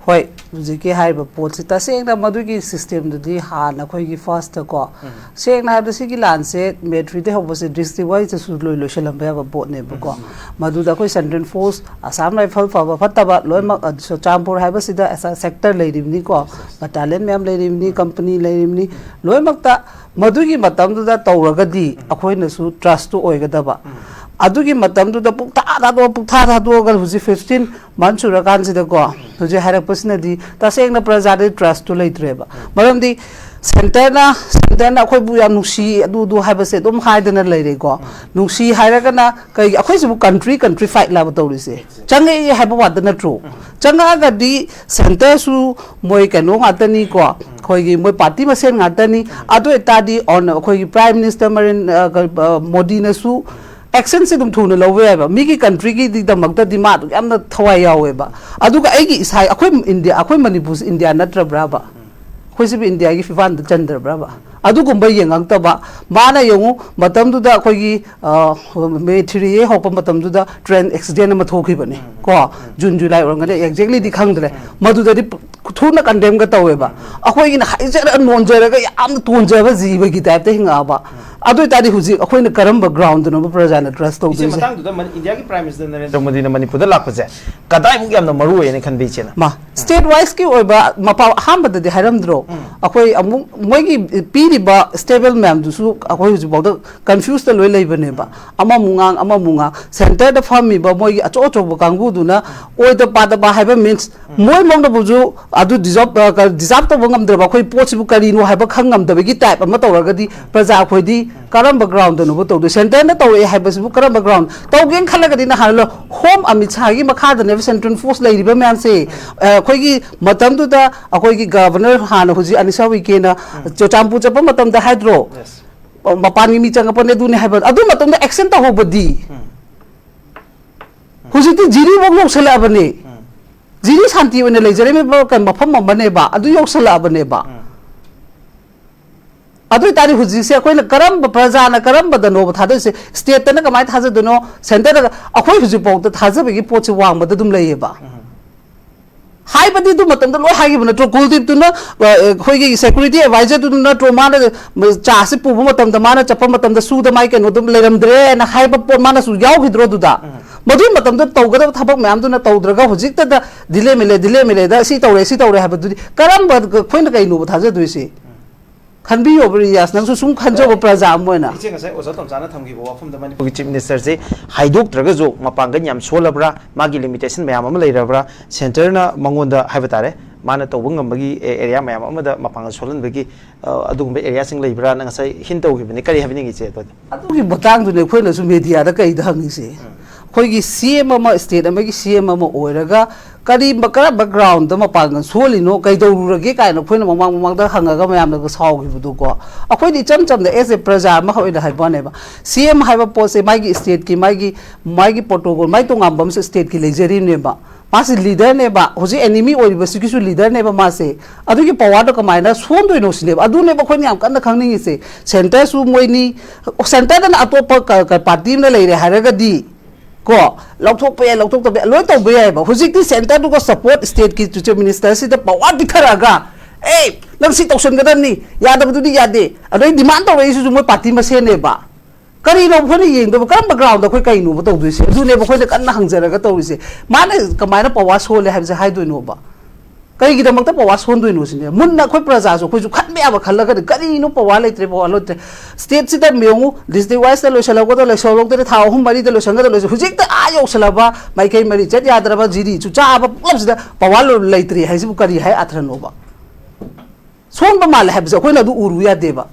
ꯍꯣꯏ, ꯍꯧꯖꯤꯛꯀꯤ ꯍꯥꯏꯔꯤꯕ ꯄꯣꯠꯁꯤ ꯇꯁꯦꯡꯅ ꯃꯗꯨꯒꯤ ꯁꯤꯁꯇꯦꯝꯗꯨꯗꯤ ꯍꯥꯟꯅ ꯑꯩꯈꯣꯏꯒꯤ ꯐꯥꯔꯁꯇꯀꯣ, ꯁꯦꯡꯅ ꯍꯥꯏꯔꯕꯗ ꯁꯤꯒꯤ ꯂꯥꯟꯁꯦ ꯃꯦ ꯊ꯭ꯔꯤꯗꯩ ꯍꯧꯕꯁꯦ ꯗꯤꯁꯇ꯭ꯔꯤꯛ ꯋꯥꯏꯁꯇꯁꯨ ꯂꯣꯏ ꯂꯣꯏꯁꯤꯜꯂꯝꯕ ꯌꯥꯕ ꯄꯣꯠꯅꯦꯕꯀꯣ꯫ ꯃꯗꯨꯗ ꯑꯩꯈꯣꯏ ꯁꯦꯟꯇ꯭ꯔꯦꯜ ꯐꯣꯔꯁ, ꯑꯁꯥꯝ ꯔꯥꯏꯐꯜ ꯐꯕ ꯐꯠꯇꯕ ꯂꯣꯏꯅꯃꯛ, ꯑ, ꯆꯨꯔꯆꯥꯟꯄꯨꯔ ꯍꯥꯏꯕꯁꯤꯗ ꯑꯦꯁ ꯑ ꯁꯦꯛꯇꯔ ꯂꯩꯔꯤꯕꯅꯤꯀꯣ, ꯕꯇꯥꯂꯤꯌꯟ ꯃꯌꯥꯝ ꯂꯩꯔꯤꯕꯅꯤ, ꯀꯝꯄꯅꯤ ꯂꯩꯔꯤꯕꯅꯤ, ꯂꯣꯏꯅꯃꯛꯇ ꯃꯗꯨꯒꯤ ꯃꯇꯝꯗꯨꯗ ꯇꯧꯔꯒꯗꯤ ꯑꯩꯈꯣꯏꯅꯁꯨ ꯇ꯭ꯔꯁꯇꯨ ꯑꯣꯏꯒꯗꯕ꯫ ꯑꯗꯨꯒꯤ ꯃꯇꯝꯗꯨꯗ ꯄꯨꯡꯊꯥ ꯊꯥꯗꯣꯛꯑ, ꯄꯨꯡꯊꯥ ꯊꯥꯗꯣꯛꯑꯒ ꯍꯧꯖꯤꯛ ꯐꯤꯐꯇꯤꯟ ꯃꯟ ꯁꯨꯔꯀꯥꯟꯁꯤꯗꯀꯣ, ꯍꯧꯖꯤꯛ ꯍꯥꯏꯔꯛꯄꯁꯤꯅꯗꯤ ꯇꯁꯦꯡꯅ ꯄ꯭ꯔꯖꯥꯗ ꯇ꯭ꯔꯁꯇꯨ ꯂꯩꯇ꯭ꯔꯦꯕ꯫ ꯃꯔꯝꯗꯤ ꯁꯦꯟꯇꯔꯅ, ꯁꯦꯟꯇꯔꯅ ꯑꯩꯈꯣꯏꯕꯨ ꯌꯥꯝ ꯅꯨꯡꯁꯤ, ꯑꯗꯨ ꯑꯗꯨ ꯍꯥꯏꯕꯁꯦ ꯑꯗꯨꯝ ꯍꯥꯏꯗꯅ ꯂꯩꯔꯦꯀꯣ꯫ ꯅꯨꯡꯁꯤ ꯍꯥꯏꯔꯒꯅ ꯀꯩꯒꯤ? ꯑꯩꯈꯣꯏꯁꯤꯕꯨ ꯀꯟꯇ꯭ꯔꯤ, ꯀꯟꯇ꯭ꯔꯤ ꯐꯥꯏꯠ ꯂꯥꯕ ꯇꯧꯔꯤꯁꯦ꯫ ꯆꯪꯉꯛꯑꯦ ꯍꯥꯏꯕ ꯋꯥꯗ ꯅꯠꯇ꯭ꯔꯣ? ꯆꯪꯉꯛꯑꯒꯗꯤ ꯁꯦꯟꯇꯔꯁꯨ ꯃꯣꯏ ꯀꯩꯅꯣ ꯉꯥꯛꯇꯅꯤꯀꯣ, ꯑꯩꯈꯣꯏꯒꯤ ꯃꯣꯏ ꯄꯥꯔꯇꯤ ꯃꯁꯦꯟ ꯉꯥꯛꯇꯅꯤ꯫ ꯑꯗꯨ ꯑꯣꯏꯇꯥꯔꯗꯤ ꯑꯣꯟ-, ꯑꯩꯈꯣꯏꯒꯤ ꯄ꯭ꯔꯥꯏꯝ ꯃꯤꯅꯤꯁꯇꯔ ꯃꯔꯤꯟ-, ꯑ, ꯀ-, ꯑ, ꯃꯣꯗꯤꯅꯁꯨ ꯑꯦꯛꯁꯟꯁꯦ ꯑꯗꯨꯝ ꯊꯨꯅ ꯂꯧꯕ ꯌꯥꯏꯕ꯫ ꯃꯤꯒꯤ ꯀꯟꯇ꯭ꯔꯤꯒꯤꯗꯃꯛꯇꯗꯤ ꯃꯥ ꯑꯗꯨꯛ ꯌꯥꯝꯅ ꯊꯋꯥꯏ ꯌꯥꯎꯋꯦꯕ꯫ ꯑꯗꯨꯒ ꯑꯩꯒꯤ ꯏꯁꯥ, ꯑꯩꯈꯣꯏ ꯏꯟꯗꯤꯌꯥ, ꯑꯩꯈꯣꯏ ꯃꯅꯤꯄꯨꯔꯁꯤ ꯏꯟꯗꯤꯌꯥ ꯅꯠꯇ꯭ꯔꯕ꯭ꯔꯥꯕ? ꯑꯩꯈꯣꯏꯁꯤꯕꯨ ꯏꯟꯗꯤꯌꯥꯒꯤ ꯐꯤꯕꯥꯟꯗ ꯆꯟꯗ꯭ꯔꯕ꯭ꯔꯥꯕ? ꯑꯗꯨꯒꯨꯝꯕ ꯌꯦꯡꯉꯛꯇꯕ꯫ ꯃꯥꯅ ꯌꯦꯡꯉꯨ, ꯃꯇꯝꯗꯨꯗ ꯑꯩꯈꯣꯏꯒꯤ, ꯑ, ꯃꯦ ꯊ꯭ꯔꯤ ꯍꯦꯛ ꯍꯧꯔꯛꯄ ꯃꯇꯝꯗꯨꯗ ꯇ꯭ꯔꯦꯟ ꯑꯦꯛꯁꯤꯗꯦꯟ ꯑꯃ ꯊꯣꯛꯈꯤꯕꯅꯦ ꯀꯣ꯫ ꯖꯨꯟ, ꯖꯨꯂꯥꯏ ꯑꯣꯏꯔꯝꯒꯅꯤ, ꯑꯦꯛꯖꯦꯛꯂꯤꯗꯤ ꯈꯪꯗ꯭ꯔꯦ꯫ ꯃꯗꯨꯗꯗꯤ ꯊꯨꯅ ꯀꯟꯗꯦꯝꯒ ꯇꯧꯋꯦꯕ꯫ ꯑꯩꯈꯣꯏꯒꯤꯅ ꯍꯥꯏꯖꯔ ꯅꯣꯟꯖꯔꯒ ꯌꯥꯝꯅ ꯇꯣꯟꯖꯕ ꯖꯤꯕꯒꯤ ꯇꯥꯏꯞꯇ ꯍꯤꯡꯉꯛꯑꯕ꯫ ꯑꯗꯨ ꯑꯣꯏꯇꯥꯔꯗꯤ ꯍꯧꯖꯤꯛ ꯑꯩꯈꯣꯏꯅ ꯀꯔꯝꯕ ꯒ꯭ꯔꯥꯎꯟꯗꯅꯣꯕ ꯄ꯭ꯔꯖꯥꯅ ꯇ꯭ꯔꯁ ꯏꯆꯦ, ꯇꯧꯗꯣꯏꯁꯦ? ꯃꯇꯥꯡꯗꯨꯗ ꯃꯅꯤ-, ꯏꯟꯗꯤꯌꯥꯒꯤ ꯄ꯭ꯔꯥꯏꯝ ꯃꯤꯅꯤꯁꯇꯔ ꯅꯔꯦꯟꯗ꯭ꯔ ꯃꯣꯗꯤꯅ ꯃꯅꯤꯄꯨꯔꯗ ꯂꯥꯛꯄꯁꯦ ꯀꯗꯥꯏꯃꯨꯛ ꯌꯥꯝꯅ ꯃꯔꯨ ꯑꯣꯏꯌꯦꯅ ꯈꯟꯕꯤ ꯏꯆꯦꯅ? ꯃꯥ, ꯁ꯭ꯇꯦꯠ ꯋꯥꯏꯁꯀꯤ ꯑꯣꯏꯕ ꯃꯄꯥ ꯑꯍꯥꯟꯕꯗꯗꯤ ꯍꯥꯏꯔꯝꯗ꯭ꯔꯣ? ꯑꯩꯈꯣꯏ ꯑꯃꯨꯛ ꯃꯣꯏꯒꯤ ꯄꯤꯔꯤꯕ ꯁ꯭ꯇꯦꯕꯜ ꯃꯌꯥꯝꯗꯨꯁꯨ ꯑꯩꯈꯣꯏ ꯍꯧꯖꯤꯛꯐꯥꯎꯗ ꯀꯟꯐ꯭ꯌꯨꯁꯇ ꯂꯣꯏ ꯂꯩꯕꯅꯦꯕ꯫ ꯑꯃꯃꯨꯛ ꯉꯥꯡ, ꯑꯃꯃꯨꯛ ꯉꯥꯡ, ꯁꯦꯟꯇꯔꯗ ꯐꯝꯃꯤꯕ ꯃꯣꯏꯒꯤ ꯑꯆꯧ ꯑꯆꯧꯕ ꯀꯥꯡꯕꯨꯗꯨꯅ ꯑꯣꯏꯗ ꯄꯥꯗꯕ ꯍꯥꯏꯕ ꯃꯤꯟꯁ ꯃꯣꯏ ꯃꯣꯡꯗꯕꯨꯁꯨ ꯑꯗꯨ ꯗꯤꯖꯥꯔꯞ, ꯑ, ꯀ-, ꯗꯤꯖꯥꯔꯞ ꯇꯧꯕ ꯉꯝꯗ꯭ꯔꯕ ꯑꯩꯈꯣꯏ ꯄꯣꯠꯁꯤꯕꯨ ꯀꯔꯤꯅꯣ ꯍꯥꯏꯕ ꯈꯪ ꯉꯝꯗꯕꯒꯤ ꯇꯥꯏꯞ ꯑꯃ ꯇꯧꯔꯒꯗꯤ ꯄ꯭ꯔꯖꯥ ꯑꯩꯈꯣꯏꯗꯤ ꯀꯔꯝꯕ ꯒ꯭ꯔꯥꯎꯟꯗꯅꯣꯕ ꯇꯧꯗꯣꯏ? ꯁꯦꯟꯇꯔꯅ ꯇꯧꯔꯛꯑꯦ ꯍꯥꯏꯕꯁꯤꯕꯨ ꯀꯔꯝꯕ ꯒ꯭ꯔꯥꯎꯟ ꯇꯧꯒꯦꯅ ꯈꯜꯂꯒꯗꯤ ꯅꯍꯥꯟ ꯂꯣ-, ꯍꯣꯝ ꯑꯃꯤꯠ ꯁꯥꯍꯒꯤ ꯃꯈꯥꯗꯅꯦꯕ ꯁꯦꯟꯇ꯭ꯔꯦꯜ ꯐꯣꯔꯁ ꯂꯩꯔꯤꯕ ꯃꯌꯥꯝꯁꯦ꯫ ꯑ, ꯑꯩꯈꯣꯏꯒꯤ ꯃꯇꯝꯗꯨꯗ ꯑꯩꯈꯣꯏꯒꯤ ꯒꯚꯔꯅꯔ ꯍꯥꯟꯅ ꯍꯧꯖꯤꯛ ꯑꯅꯤꯁꯥ ꯎꯏꯀꯦꯅ ꯆꯨꯔꯆꯥꯟꯄꯨꯔ ꯆꯠꯄ ꯃꯇꯝꯗ ꯍꯥꯏꯗ꯭ꯔꯣ? ꯃꯄꯥꯟꯒꯤ ꯃꯤ ꯆꯪꯉꯛꯄꯅꯦ ꯑꯗꯨꯅꯦ ꯍꯥꯏꯕ꯫ ꯑꯗꯨ ꯃꯇꯝꯗ ꯑꯦꯛꯁꯟ ꯇꯧꯍꯧꯕꯗꯤ ꯍꯧꯖꯤꯛꯇꯤ ꯖꯤꯔꯤꯐꯥꯎ ꯌꯧꯁꯜꯂꯛꯑꯕꯅꯦ꯫ ꯖꯤꯔꯤ ꯁꯥꯟꯇꯤ ꯑꯣꯏꯅ ꯂꯩꯖꯔꯝꯃꯤꯕ ꯀ-, ꯃꯐꯝ ꯑꯃꯅꯦꯕ, ꯑꯗꯨ ꯌꯧꯁꯜꯂꯛꯑꯕꯅꯦꯕ꯫ ꯑꯗꯨ ꯑꯣꯏꯇꯥꯔꯗꯤ ꯍꯧꯖꯤꯛꯁꯦ ꯑꯩꯈꯣꯏꯅ ꯀꯔꯝꯕ ꯄ꯭ꯔꯖꯥꯅ ꯀꯔꯝꯕꯗꯅꯣꯕ ꯊꯥꯗꯣꯏꯁꯦ? ꯁ꯭ꯇꯦꯠꯇꯅ ꯀꯃꯥꯏꯅ ꯊꯥꯖꯗꯣꯏꯅꯣ? ꯁꯦꯟꯇꯔꯗ ꯑꯩꯈꯣꯏ ꯍꯧꯖꯤꯛꯐꯥꯎꯗ ꯊꯥꯖꯕꯒꯤ ꯄꯣꯠꯁꯦ ꯋꯥꯡꯃꯗ ꯑꯗꯨꯝ ꯂꯩꯌꯦꯕ꯫ ꯍꯥꯏꯕꯗꯤ ꯑꯗꯨ ꯃꯇꯝꯗ ꯂꯣꯏ ꯍꯥꯏꯈꯤꯕ ꯅꯠꯇ꯭ꯔꯣ? ꯀꯨꯜꯗꯤꯞꯇꯨꯅ, ꯑ, ꯑꯩꯈꯣꯏꯒꯤ ꯁꯦꯀ꯭ꯌꯨꯔꯤꯇꯤ ꯑꯦꯗꯚꯥꯏꯖꯔꯗꯨꯅ ꯅꯠꯇ꯭ꯔꯣ ꯃꯥꯅ ꯆꯥꯁꯦ ꯄꯨꯕ ꯃꯇꯝꯗ ꯃꯥꯅ ꯆꯠꯄ ꯃꯇꯝꯗ ꯁꯨꯗ ꯃꯥꯏ ꯀꯩꯅꯣꯗꯣ ꯂꯩꯔꯝꯗ꯭ꯔꯦꯅ ꯍꯥꯏꯕ ꯄꯣꯠ ꯃꯥꯅꯁꯨ ꯌꯥꯎꯈꯤꯗ꯭ꯔꯣ ꯑꯗꯨꯗ? ꯃꯗꯨꯒꯤ ꯃꯇꯝꯗ ꯇꯧꯒꯗꯕ ꯊꯕꯛ ꯃꯌꯥꯝꯗꯨꯅ ꯇꯧꯗ꯭ꯔꯒ ꯍꯧꯖꯤꯛꯇꯗ ꯗꯤꯂꯦ ꯃꯤꯂꯦ, ꯗꯤꯂꯦ ꯃꯤꯂꯦꯗ ꯁꯤ ꯇꯧꯔꯦ, ꯁꯤ ꯇꯧꯔꯦ ꯍꯥꯏꯕꯗꯨꯗꯤ ꯀꯔꯝꯕ ꯑꯩꯈꯣꯏꯅ ꯀꯩꯅꯣꯕ ꯊꯥꯖꯗꯣꯏꯁꯦ? ꯈꯟꯕꯤꯌꯣꯕ ꯔꯤꯌꯥꯁ, ꯅꯪꯁꯨ ꯁꯨꯝ ꯈꯟꯖꯧꯕ ꯄ꯭ꯔꯖꯥ ꯑꯃ ꯑꯣꯏꯅ꯫ ꯏꯆꯦ, ꯉꯁꯥꯏ ꯑꯣꯖꯥ ꯇꯣꯝꯆꯥꯅ ꯊꯝꯈꯤꯕ ꯋꯥꯐꯝꯗ ꯃꯅꯤꯄꯨꯔꯒꯤ ꯆꯤꯐ ꯃꯤꯅꯤꯁꯇꯔꯁꯦ ꯍꯥꯏꯗꯣꯛꯇ꯭ꯔꯒꯁꯨ ꯃꯄꯥꯡꯒꯜ ꯌꯥꯝ ꯁꯣꯜꯂꯕ꯭ꯔꯥ, ꯃꯥꯒꯤ ꯂꯤꯃꯤꯇꯦꯁꯟ ꯃꯌꯥꯝ ꯑꯃ ꯂꯩꯔꯕ꯭ꯔꯥ, ꯁꯦꯟꯇꯔꯅ ꯃꯉꯣꯟꯗ ꯍꯥꯏꯕ ꯇꯥꯔꯦ, ꯃꯥꯅ ꯇꯧꯕ ꯉꯝꯕꯒꯤ ꯑꯦ-, ꯑꯦꯔꯤꯌꯥ ꯃꯌꯥꯝ ꯑꯃꯗ ꯃꯄꯥꯡꯒꯜ ꯁꯣꯜꯍꯟꯕꯒꯤ, ꯑ, ꯑꯗꯨꯒꯨꯝꯕ ꯑꯦꯔꯤꯌꯥꯁꯤꯡ ꯂꯩꯕ꯭ꯔꯥ? ꯅꯪ ꯉꯁꯥꯏ ꯍꯤꯟ ꯇꯧꯈꯤꯕꯅꯤ, ꯀꯔꯤ ꯍꯥꯏꯕꯤꯅꯤꯡꯉꯤ ꯏꯆꯦ ꯑꯗꯨꯗꯤ? ꯑꯗꯨꯒꯤ ꯃꯇꯥꯡꯗꯨꯅꯦ ꯑꯩꯈꯣꯏꯅꯁꯨ ꯃꯦꯗꯤꯌꯥꯗ ꯀꯩꯗ ꯍꯪꯉꯤꯁꯦ? ꯑꯩꯈꯣꯏꯒꯤ ꯁꯤ ꯑꯦꯝ ꯑꯃ, ꯁ꯭ꯇꯦꯠ ꯑꯃꯒꯤ ꯁꯤ ꯑꯦꯝ ꯑꯃ ꯑꯣꯏꯔꯒ ꯀꯔꯤ, ꯀꯔꯝꯕ ꯒ꯭ꯔꯥꯎꯟꯗ ꯃꯄꯥꯡꯒꯜ ꯁꯣꯜꯂꯤꯅꯣ, ꯀꯩꯗꯧꯔꯨꯔꯒꯦ ꯀꯥꯏꯅ ꯑꯩꯈꯣꯏꯅ ꯃꯃꯥꯡ ꯃꯃꯥꯡꯗ ꯍꯪꯉꯒ ꯃꯌꯥꯝꯅꯒ ꯁꯥꯎꯈꯤꯕꯗꯨꯀꯣ꯫ ꯑꯩꯈꯣꯏꯗꯤ ꯏꯆꯝ ꯆꯝꯅ ꯑꯦꯁ ꯑꯦ ꯄ꯭ꯔꯖꯥ ꯑꯃ ꯑꯣꯏꯅ ꯍꯥꯏꯕ ꯋꯥꯅꯦꯕ, ꯁꯤ ꯑꯦꯝ ꯍꯥꯏꯕ ꯄꯣꯠꯁꯦ ꯃꯥꯒꯤ ꯁ꯭ꯇꯦꯠꯀꯤ ꯃꯥꯒꯤ, ꯃꯥꯒꯤ ꯄ꯭ꯔꯣꯇꯣꯀꯣꯜ, ꯃꯥꯒꯤ ꯇꯣꯉꯥꯟꯕ ꯑꯃꯁꯨ ꯁ꯭ꯇꯦꯠꯀꯤ ꯂꯩꯖꯔꯤꯕꯅꯦꯕ꯫ ꯃꯥꯁꯤ ꯂꯤꯗꯔꯅꯦꯕ, ꯍꯧꯖꯤꯛ ꯑꯦꯅꯤꯃꯤ ꯑꯣꯏꯔꯤꯕꯁꯤꯒꯤꯁꯨ ꯂꯤꯗꯔꯅꯦꯕ ꯃꯥꯁꯦ꯫ ꯑꯗꯨꯒꯤ ꯄꯋꯥꯔꯗꯣ ꯀꯃꯥꯏꯅ ꯁꯣꯟꯗꯣꯏꯅꯣ ꯁꯤꯅꯦꯕ, ꯑꯗꯨꯅꯦꯕ ꯑꯩꯈꯣꯏꯅ ꯌꯥꯝ ꯀꯟꯅ ꯈꯪꯅꯤꯡꯉꯤꯁꯦ꯫ ꯁꯦꯟꯇꯔꯁꯨ ꯃꯣꯏꯅꯤ, ꯁꯦꯟꯇꯔꯗꯅ ꯑꯇꯣꯞꯄ ꯀ-, ꯀ-, ꯄꯥꯔꯇꯤ ꯑꯃꯅ ꯂꯩꯔꯦ ꯍꯥꯏꯔꯒꯗꯤ, ꯀꯣ, ꯂꯧꯊꯣꯛꯄ ꯌꯥꯏ, ꯂꯧꯊꯣꯛꯇꯕ ꯌꯥꯏ, ꯂꯣꯏ ꯇꯧꯕ ꯌꯥꯏꯑꯕ꯫ ꯍꯧꯖꯤꯛꯇꯤ ꯁꯦꯟꯇꯔꯗꯨꯒ ꯁꯄꯣꯔꯠ ꯁ꯭ꯇꯦꯠꯀꯤ ꯆꯤꯐ ꯃꯤꯅꯤꯁꯇꯔꯁꯤꯗ ꯄꯋꯥꯔ ꯄꯤꯊꯔꯛꯑꯒ, "ꯑꯦ, ꯅꯪ ꯁꯤ ꯇꯧꯁꯟꯒꯗꯕꯅꯤ, ꯌꯥꯗꯕꯗꯨꯗꯤ ꯌꯥꯗꯦ", ꯑꯗꯩ ꯗꯤꯃꯥꯟ ꯇꯧꯔꯛꯏꯁꯤꯁꯨ ꯃꯣꯏ ꯄꯥꯔꯇꯤ ꯃꯁꯦꯟꯅꯦꯕ꯫ ꯀꯔꯤꯅꯣ ꯑꯩꯈꯣꯏꯅ ꯌꯦꯡꯗꯕ? ꯀꯔꯝꯕ ꯒ꯭ꯔꯥꯎꯟꯗ ꯑꯩꯈꯣꯏ ꯀꯩꯅꯣꯕ ꯇꯧꯗꯣꯏꯁꯦ? ꯑꯗꯨꯅꯦꯕ ꯑꯩꯈꯣꯏꯅ ꯀꯟꯅ ꯍꯪꯖꯔꯒ ꯇꯧꯔꯤꯁꯦ꯫ ꯃꯥꯅ ꯀꯃꯥꯏꯅ ꯄꯋꯥꯔ ꯁꯣꯜꯂꯦ ꯍꯥꯏꯕꯁꯦ ꯍꯥꯏꯗꯣꯏꯅꯣꯕ? ꯀꯔꯤꯒꯤꯗꯃꯛꯇ ꯄꯋꯥꯔ ꯁꯣꯟꯗꯣꯏꯅꯣ ꯁꯤꯅꯦ꯫ ꯃꯨꯟꯅ ꯑꯩꯈꯣꯏ ꯄ꯭ꯔꯖꯥꯁꯨ ꯑꯩꯈꯣꯏꯁꯨ ꯈꯟꯕ ꯌꯥꯕ ꯈꯜꯂꯒꯗꯤ, ꯀꯔꯤꯅꯣ ꯄꯋꯥꯔ ꯂꯩꯇ꯭ꯔꯦ, ꯄꯋꯥꯔ ꯂꯩꯇ꯭ꯔꯦ? ꯁ꯭ꯇꯦꯠꯁꯤꯗ ꯌꯦꯡꯉꯨ, ꯗꯤꯁꯇ꯭ꯔꯤꯛ ꯋꯥꯏꯁꯇ ꯂꯣꯏꯁꯤꯜꯂꯛꯄꯗ ꯂꯣꯏꯁꯤꯜꯂꯛꯇ꯭ꯔꯦ, ꯊꯥ ꯑꯍꯨꯝ ꯃꯔꯤꯗ ꯂꯣꯏꯁꯤꯟꯒꯗ ꯂꯣꯏꯁꯤꯜ-, ꯍꯧꯖꯤꯛꯇ ꯑꯥ ꯌꯧꯁꯤꯜꯂꯕ ꯃꯥꯏꯀꯩ ꯃꯔꯤ ꯆꯠ ꯌꯥꯗ꯭ꯔꯕ ꯖꯤꯔꯤ ꯆꯨꯆꯥꯕ ꯄꯨꯂꯞꯁꯤꯗ ꯄꯋꯥꯔ ꯂꯩꯇ꯭ꯔꯦ ꯍꯥꯏꯁꯤꯕꯨ ꯀꯔꯤ ꯍꯥꯏ ꯑꯥꯊ꯭ꯔꯅꯣꯕ? ꯁꯣꯟꯕ ꯃꯥꯜꯂꯦ ꯍꯥꯏꯕꯁꯦ ꯑꯩꯈꯣꯏꯅ ꯑꯗꯨ ꯎꯔꯨ ꯌꯥꯗꯦꯕ꯫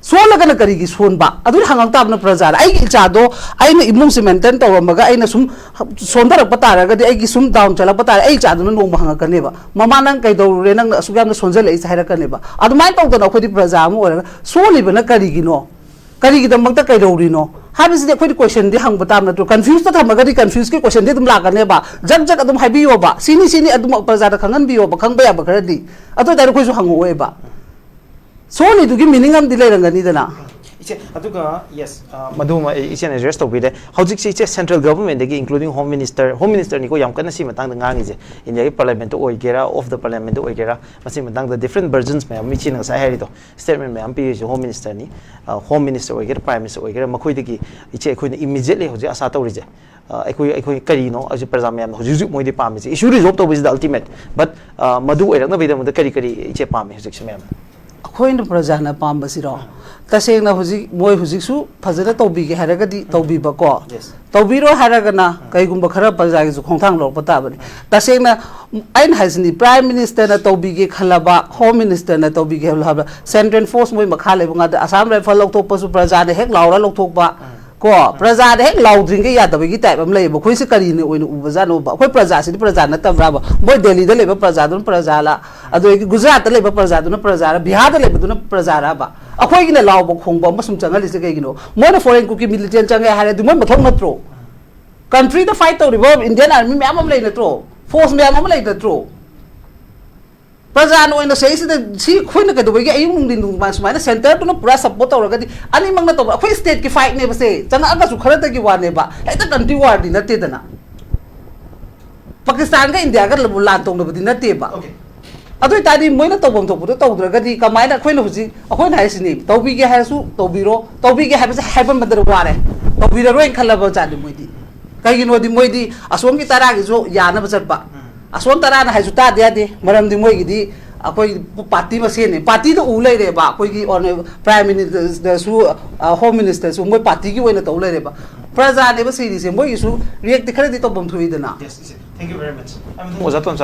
ꯁꯣꯜꯂꯒꯅ ꯀꯔꯤꯒꯤ ꯁꯣꯟꯕ? ꯑꯗꯨꯗꯤ ꯍꯪꯉꯛ ꯇꯥꯕꯅ ꯄ꯭ꯔꯖꯥꯗ꯫ ꯑꯩꯒꯤ ꯏꯆꯥꯗꯣ ꯑꯩꯅ ꯏꯃꯨꯡꯁꯦ ꯃꯦꯟꯇꯦꯟ ꯇꯧꯔꯝꯃꯒ ꯑꯩꯅ ꯁꯨꯝ ꯁꯣꯟꯊꯔꯛꯄ ꯇꯥꯔꯒꯗꯤ, ꯑꯩꯒꯤ ꯁꯨꯝ ꯗꯥꯎꯟ ꯆꯠꯂꯛꯄ ꯇꯥꯔꯒꯗꯤ, ꯑꯩ ꯏꯆꯥꯗꯨꯅ ꯅꯣꯡꯃ ꯍꯪꯉꯛꯀꯅꯦꯕ, "ꯃꯃꯥ, ꯅꯪ ꯀꯩꯗꯧꯔꯨꯔꯦ? ꯅꯪꯅ ꯑꯁꯨꯛ ꯌꯥꯝꯅ ꯁꯣꯟꯖꯜꯂꯛꯏꯁꯦ?" ꯍꯥꯏꯔꯛꯀꯅꯦꯕ꯫ ꯑꯗꯨꯃꯥꯏꯅ ꯇꯧꯗꯅ ꯑꯩꯈꯣꯏꯗꯤ ꯄ꯭ꯔꯖꯥ ꯑꯃ ꯑꯣꯏꯔꯒ ꯁꯣꯜꯂꯤꯕꯅ ꯀꯔꯤꯒꯤꯅꯣ? ꯀꯔꯤꯒꯤꯗꯃꯛꯇ ꯀꯩꯗꯧꯔꯤꯅꯣ ꯍꯥꯏꯕꯁꯤꯗꯤ ꯑꯩꯈꯣꯏꯗꯤ ꯀꯣꯏꯁꯟꯗꯤ ꯍꯪꯕ ꯇꯥꯕ ꯅꯠꯇ꯭ꯔꯣ? ꯀꯟꯐ꯭ꯌꯨꯁꯇ ꯊꯝꯃꯒꯗꯤ ꯀꯟꯐ꯭ꯌꯨꯁꯀꯤ ꯀꯣꯏꯁꯟꯗꯤ ꯑꯗꯨꯝ ꯂꯥꯛꯀꯅꯦꯕ꯫ ꯖꯛ ꯖꯛ ꯑꯗꯨꯝ ꯍꯥꯏꯕꯤꯌꯣꯕ, "ꯁꯤꯅꯤ, ꯁꯤꯅꯤ", ꯑꯗꯨꯝ ꯄ꯭ꯔꯖꯥꯗ ꯈꯪꯍꯟꯕꯤꯌꯣꯕ, ꯈꯪꯕ ꯌꯥꯕ ꯈꯔꯗꯤ꯫ ꯑꯗꯨ ꯑꯣꯏꯇꯥꯔꯗꯤ ꯑꯩꯈꯣꯏꯁꯨ ꯍꯪꯉꯛꯑꯣꯏꯕ꯫ ꯁꯣꯜꯂꯤꯗꯨꯒꯤ ꯃꯤꯅꯤꯡ ꯑꯃꯗꯤ ꯂꯩꯔꯝꯒꯅꯤꯗꯅ꯫ ꯏꯆꯦ, ꯑꯗꯨꯒ, yes, ꯑ, ꯃꯗꯨꯃ ꯑꯩ ꯏꯆꯦꯅ address ꯇꯧꯕꯤꯔꯦ꯫ ꯍꯧꯖꯤꯛꯁꯦ ꯏꯆꯦ, central government ꯗꯒꯤ, including Home Minister, Home Minister ꯅꯤꯀꯣ ꯌꯥꯝ ꯀꯟꯅ ꯁꯤ ꯃꯇꯥꯡꯗ ꯉꯥꯡꯉꯤꯁꯦ, India ꯒꯤ Parliament ꯇ ꯑꯣꯏꯒꯦꯔꯥ, off the Parliament ꯇ ꯑꯣꯏꯒꯦꯔꯥ, ꯃꯁꯤ ꯃꯇꯥꯡꯗ different versions ꯃꯌꯥꯝ ꯑꯃ ꯏꯆꯦꯅ ꯉꯁꯥꯏ ꯍꯥꯏꯔꯤꯗꯣ, statement ꯃꯌꯥꯝ ꯄꯤꯔꯤꯁꯦ Home Minister ꯅꯤ꯫ ꯑ, Home Minister ꯑꯣꯏꯒꯦꯔꯥ, Prime Minister ꯑꯣꯏꯒꯦꯔꯥ, ꯃꯈꯣꯏꯗꯒꯤ ꯏꯆꯦ ꯑꯩꯈꯣꯏꯅ immediately ꯍꯧꯖꯤꯛ ꯑꯁꯥ ꯇꯧꯔꯤꯁꯦ, ꯑ, ꯑꯩꯈꯣꯏ, ꯑꯩꯈꯣꯏ ꯀꯔꯤꯅꯣ ꯍꯧꯖꯤꯛ ꯄ꯭ꯔꯖꯥ ꯃꯌꯥꯝꯅ ꯍꯧꯖꯤꯛ ꯍꯧꯖꯤꯛ ꯃꯣꯏꯗꯤ ꯄꯥꯝꯃꯤꯁꯦ? Issue resolve ꯇꯧꯕꯁꯤꯗ ultimate, but, ꯑ, ꯃꯗꯨ ꯑꯣꯏꯔꯛꯅꯕꯒꯤꯗꯃꯛꯇ ꯀꯔꯤ ꯀꯔꯤ ꯏꯆꯦ ꯄꯥꯝꯃꯤ ꯍꯧꯖꯤꯛꯁꯦ ꯃꯌꯥꯝꯅ? ꯑꯩꯈꯣꯏꯅ ꯄ꯭ꯔꯖꯥꯅ ꯄꯥꯝꯕꯁꯤꯔꯣ? ꯇꯁꯦꯡꯅ ꯍꯧꯖꯤꯛ ꯃꯣꯏ ꯍꯧꯖꯤꯛꯁꯨ ꯐꯖꯅ ꯇꯧꯕꯤꯒꯦ ꯍꯥꯏꯔꯒꯗꯤ ꯇꯧꯕꯤꯕꯀꯣ, Yes. ꯇꯧꯕꯤꯔꯣꯏ ꯍꯥꯏꯔꯒꯅ ꯀꯩꯒꯨꯝꯕ ꯈꯔ ꯄ꯭ꯔꯖꯥꯒꯤꯁꯨ ꯈꯣꯡꯊꯥꯡ ꯂꯧꯔꯛꯄ ꯇꯥꯕꯅꯤ꯫ ꯇꯁꯦꯡꯅ ꯑꯩꯅ ꯍꯥꯏꯁꯤꯅꯤ, Prime Minister ꯅ ꯇꯧꯕꯤꯒꯦ ꯈꯜꯂꯕ, Home Minister ꯅ ꯇꯧꯕꯤꯒꯦ ꯈꯜꯂꯕ, Central Force ꯃꯣꯏ ꯃꯈꯥ ꯂꯩꯕ ꯉꯥꯛꯇ꯫ Assam Rifle ꯂꯧꯊꯣꯛꯄꯁꯨ ꯄ꯭ꯔꯖꯥꯅ ꯍꯦꯛ ꯂꯥꯎꯔ ꯂꯧꯊꯣꯛꯄ, ꯀꯣ, ꯄ꯭ꯔꯖꯥꯗ ꯍꯦꯛ ꯂꯥꯎꯗ꯭ꯔꯤꯉꯩ ꯌꯥꯗꯕꯒꯤ type ꯑꯃ ꯂꯩꯌꯦꯕ꯫ ꯑꯩꯈꯣꯏꯁꯦ ꯀꯔꯤꯅ ꯑꯣꯏꯅ ꯎꯕꯖꯥꯠꯅꯣꯕ? ꯑꯩꯈꯣꯏ ꯄ꯭ꯔꯖꯥꯁꯤꯗꯤ ꯄ꯭ꯔꯖꯥ ꯅꯠꯇꯕ꯭ꯔꯥꯕ? ꯃꯣꯏ ꯗꯦꯜꯂꯤꯗ ꯂꯩꯕ ꯄ꯭ꯔꯖꯥꯗꯨꯅ ꯄ꯭ꯔꯖꯥꯂ, ꯑꯗꯒꯤ ꯒꯨꯖꯔꯥꯠꯇ ꯂꯩꯕ ꯄ꯭ꯔꯖꯥꯗꯨꯅ ꯄ꯭ꯔꯖꯥꯔ, ꯕꯤꯍꯥꯔꯗ ꯂꯩꯕꯗꯨꯅ ꯄ꯭ꯔꯖꯥꯔꯕ? ꯑꯩꯈꯣꯏꯒꯤꯅ ꯂꯥꯎꯕ ꯈꯣꯡꯕ ꯑꯃꯁꯨꯡ ꯆꯪꯍꯜꯂꯤꯁꯦ ꯀꯩꯒꯤꯅꯣ? ꯃꯣꯏꯅ foreign ꯀꯨꯀꯤ militant ꯆꯪꯉꯦ ꯍꯥꯏꯔꯗꯤ ꯃꯣꯏ ꯃꯊꯧ ꯅꯠꯇ꯭ꯔꯣ? Country ꯗ fight ꯇꯧꯔꯤꯕ Indian Army ꯃꯌꯥꯝ ꯑꯃ ꯂꯩ ꯅꯠꯇ꯭ꯔꯣ? Force ꯃꯌꯥꯝ ꯑꯃ ꯂꯩ ꯅꯠꯇ꯭ꯔꯣ? ꯄ꯭ꯔꯖꯥꯅ ꯑꯣꯏꯅ ꯁꯤꯗꯩꯁꯤꯗ ꯁꯤ ꯑꯩꯈꯣꯏꯅ ꯀꯩꯗꯧꯕꯒꯤ ꯑꯌꯨꯛ ꯅꯨꯡꯊꯤꯟ ꯅꯨꯡꯗꯥꯡ ꯁꯨꯃꯥꯏꯅ centre ꯗꯨꯅ ꯄꯨꯔꯥ support ꯇꯧꯔꯒꯗꯤ ꯑꯅꯤꯃꯛꯅ ꯇꯧꯕ? ꯑꯩꯈꯣꯏ state ꯀꯤ fight ꯅꯦꯕ ꯁꯦ, ꯆꯪꯉꯛꯑꯒꯁꯨ ꯈꯔꯗꯒꯤ ꯋꯥꯅꯦꯕ, ꯍꯦꯛꯇ country war ꯗꯤ ꯅꯠꯇꯦꯗꯅ꯫ ꯄꯥꯀꯤꯁꯇꯥꯟꯒ ꯏꯟꯗꯤꯌꯥꯒ ꯂ-, ꯂꯥꯟ ꯇꯧꯅꯕꯗꯤ ꯅꯠꯇꯦꯕ꯫ Okay. ꯑꯗꯨ ꯑꯣꯏꯇꯥꯔꯗꯤ ꯃꯣꯏꯅ ꯇꯧꯐꯝ ꯊꯣꯛꯄꯗꯣ ꯇꯧꯗ꯭ꯔꯒꯗꯤ ꯀꯃꯥꯏꯅ ꯑꯩꯈꯣꯏꯅ ꯍꯧꯖꯤꯛ, ꯑꯩꯈꯣꯏꯅ ꯍꯥꯏꯁꯤꯅꯤ, ꯇꯧꯕꯤꯒꯦ ꯍꯥꯏꯔꯁꯨ ꯇꯧꯕꯤꯔꯣ, ꯇꯧꯕꯤꯒꯦ ꯍꯥꯏꯕꯁꯦ ꯍꯥꯏꯃꯟꯕꯗ ꯋꯥꯔꯦ, ꯇꯧꯕꯤꯔꯔꯣꯏꯅ ꯈꯜꯂꯕ ꯖꯥꯠꯅꯤ ꯃꯣꯏꯗꯤ꯫ ꯀꯩꯒꯤꯅꯣꯗꯤ ꯃꯣꯏꯗꯤ ꯑꯁꯣꯝꯒꯤ ꯇꯔꯥꯒꯤꯁꯨ ꯌꯥꯅꯕ ꯆꯠꯄ, ꯑꯁꯣꯝ ꯇꯔꯥꯅ ꯍꯥꯏꯁꯨ ꯇꯥꯗ ꯌꯥꯗꯦ, ꯃꯔꯝꯗꯤ ꯃꯣꯏꯒꯤꯗꯤ ꯑꯩꯈꯣꯏ party ꯃꯁꯦꯟꯅꯦ, party ꯗ ꯎ ꯂꯩꯔꯦꯕ꯫ ꯑꯩꯈꯣꯏꯒꯤ Prime Minister ꯁꯨ, ꯑ, Home Minister ꯁꯨ ꯃꯣꯏ party ꯒꯤ ꯑꯣꯏꯅ ꯇꯧ ꯂꯩꯔꯦꯕ꯫ ꯄ꯭ꯔꯖꯥꯅꯦꯕ ꯁꯤꯔꯤꯁꯦ, ꯃꯣꯏꯒꯤꯁꯨ react ꯇꯤ ꯈꯔꯗꯤ ꯇꯧꯐꯝ ꯊꯣꯛꯏꯗꯅ꯫ Yes, ꯏꯆꯦ꯫ Thank you very much꯫ ꯑꯣꯖꯥ ꯇꯣꯟꯆꯥ꯫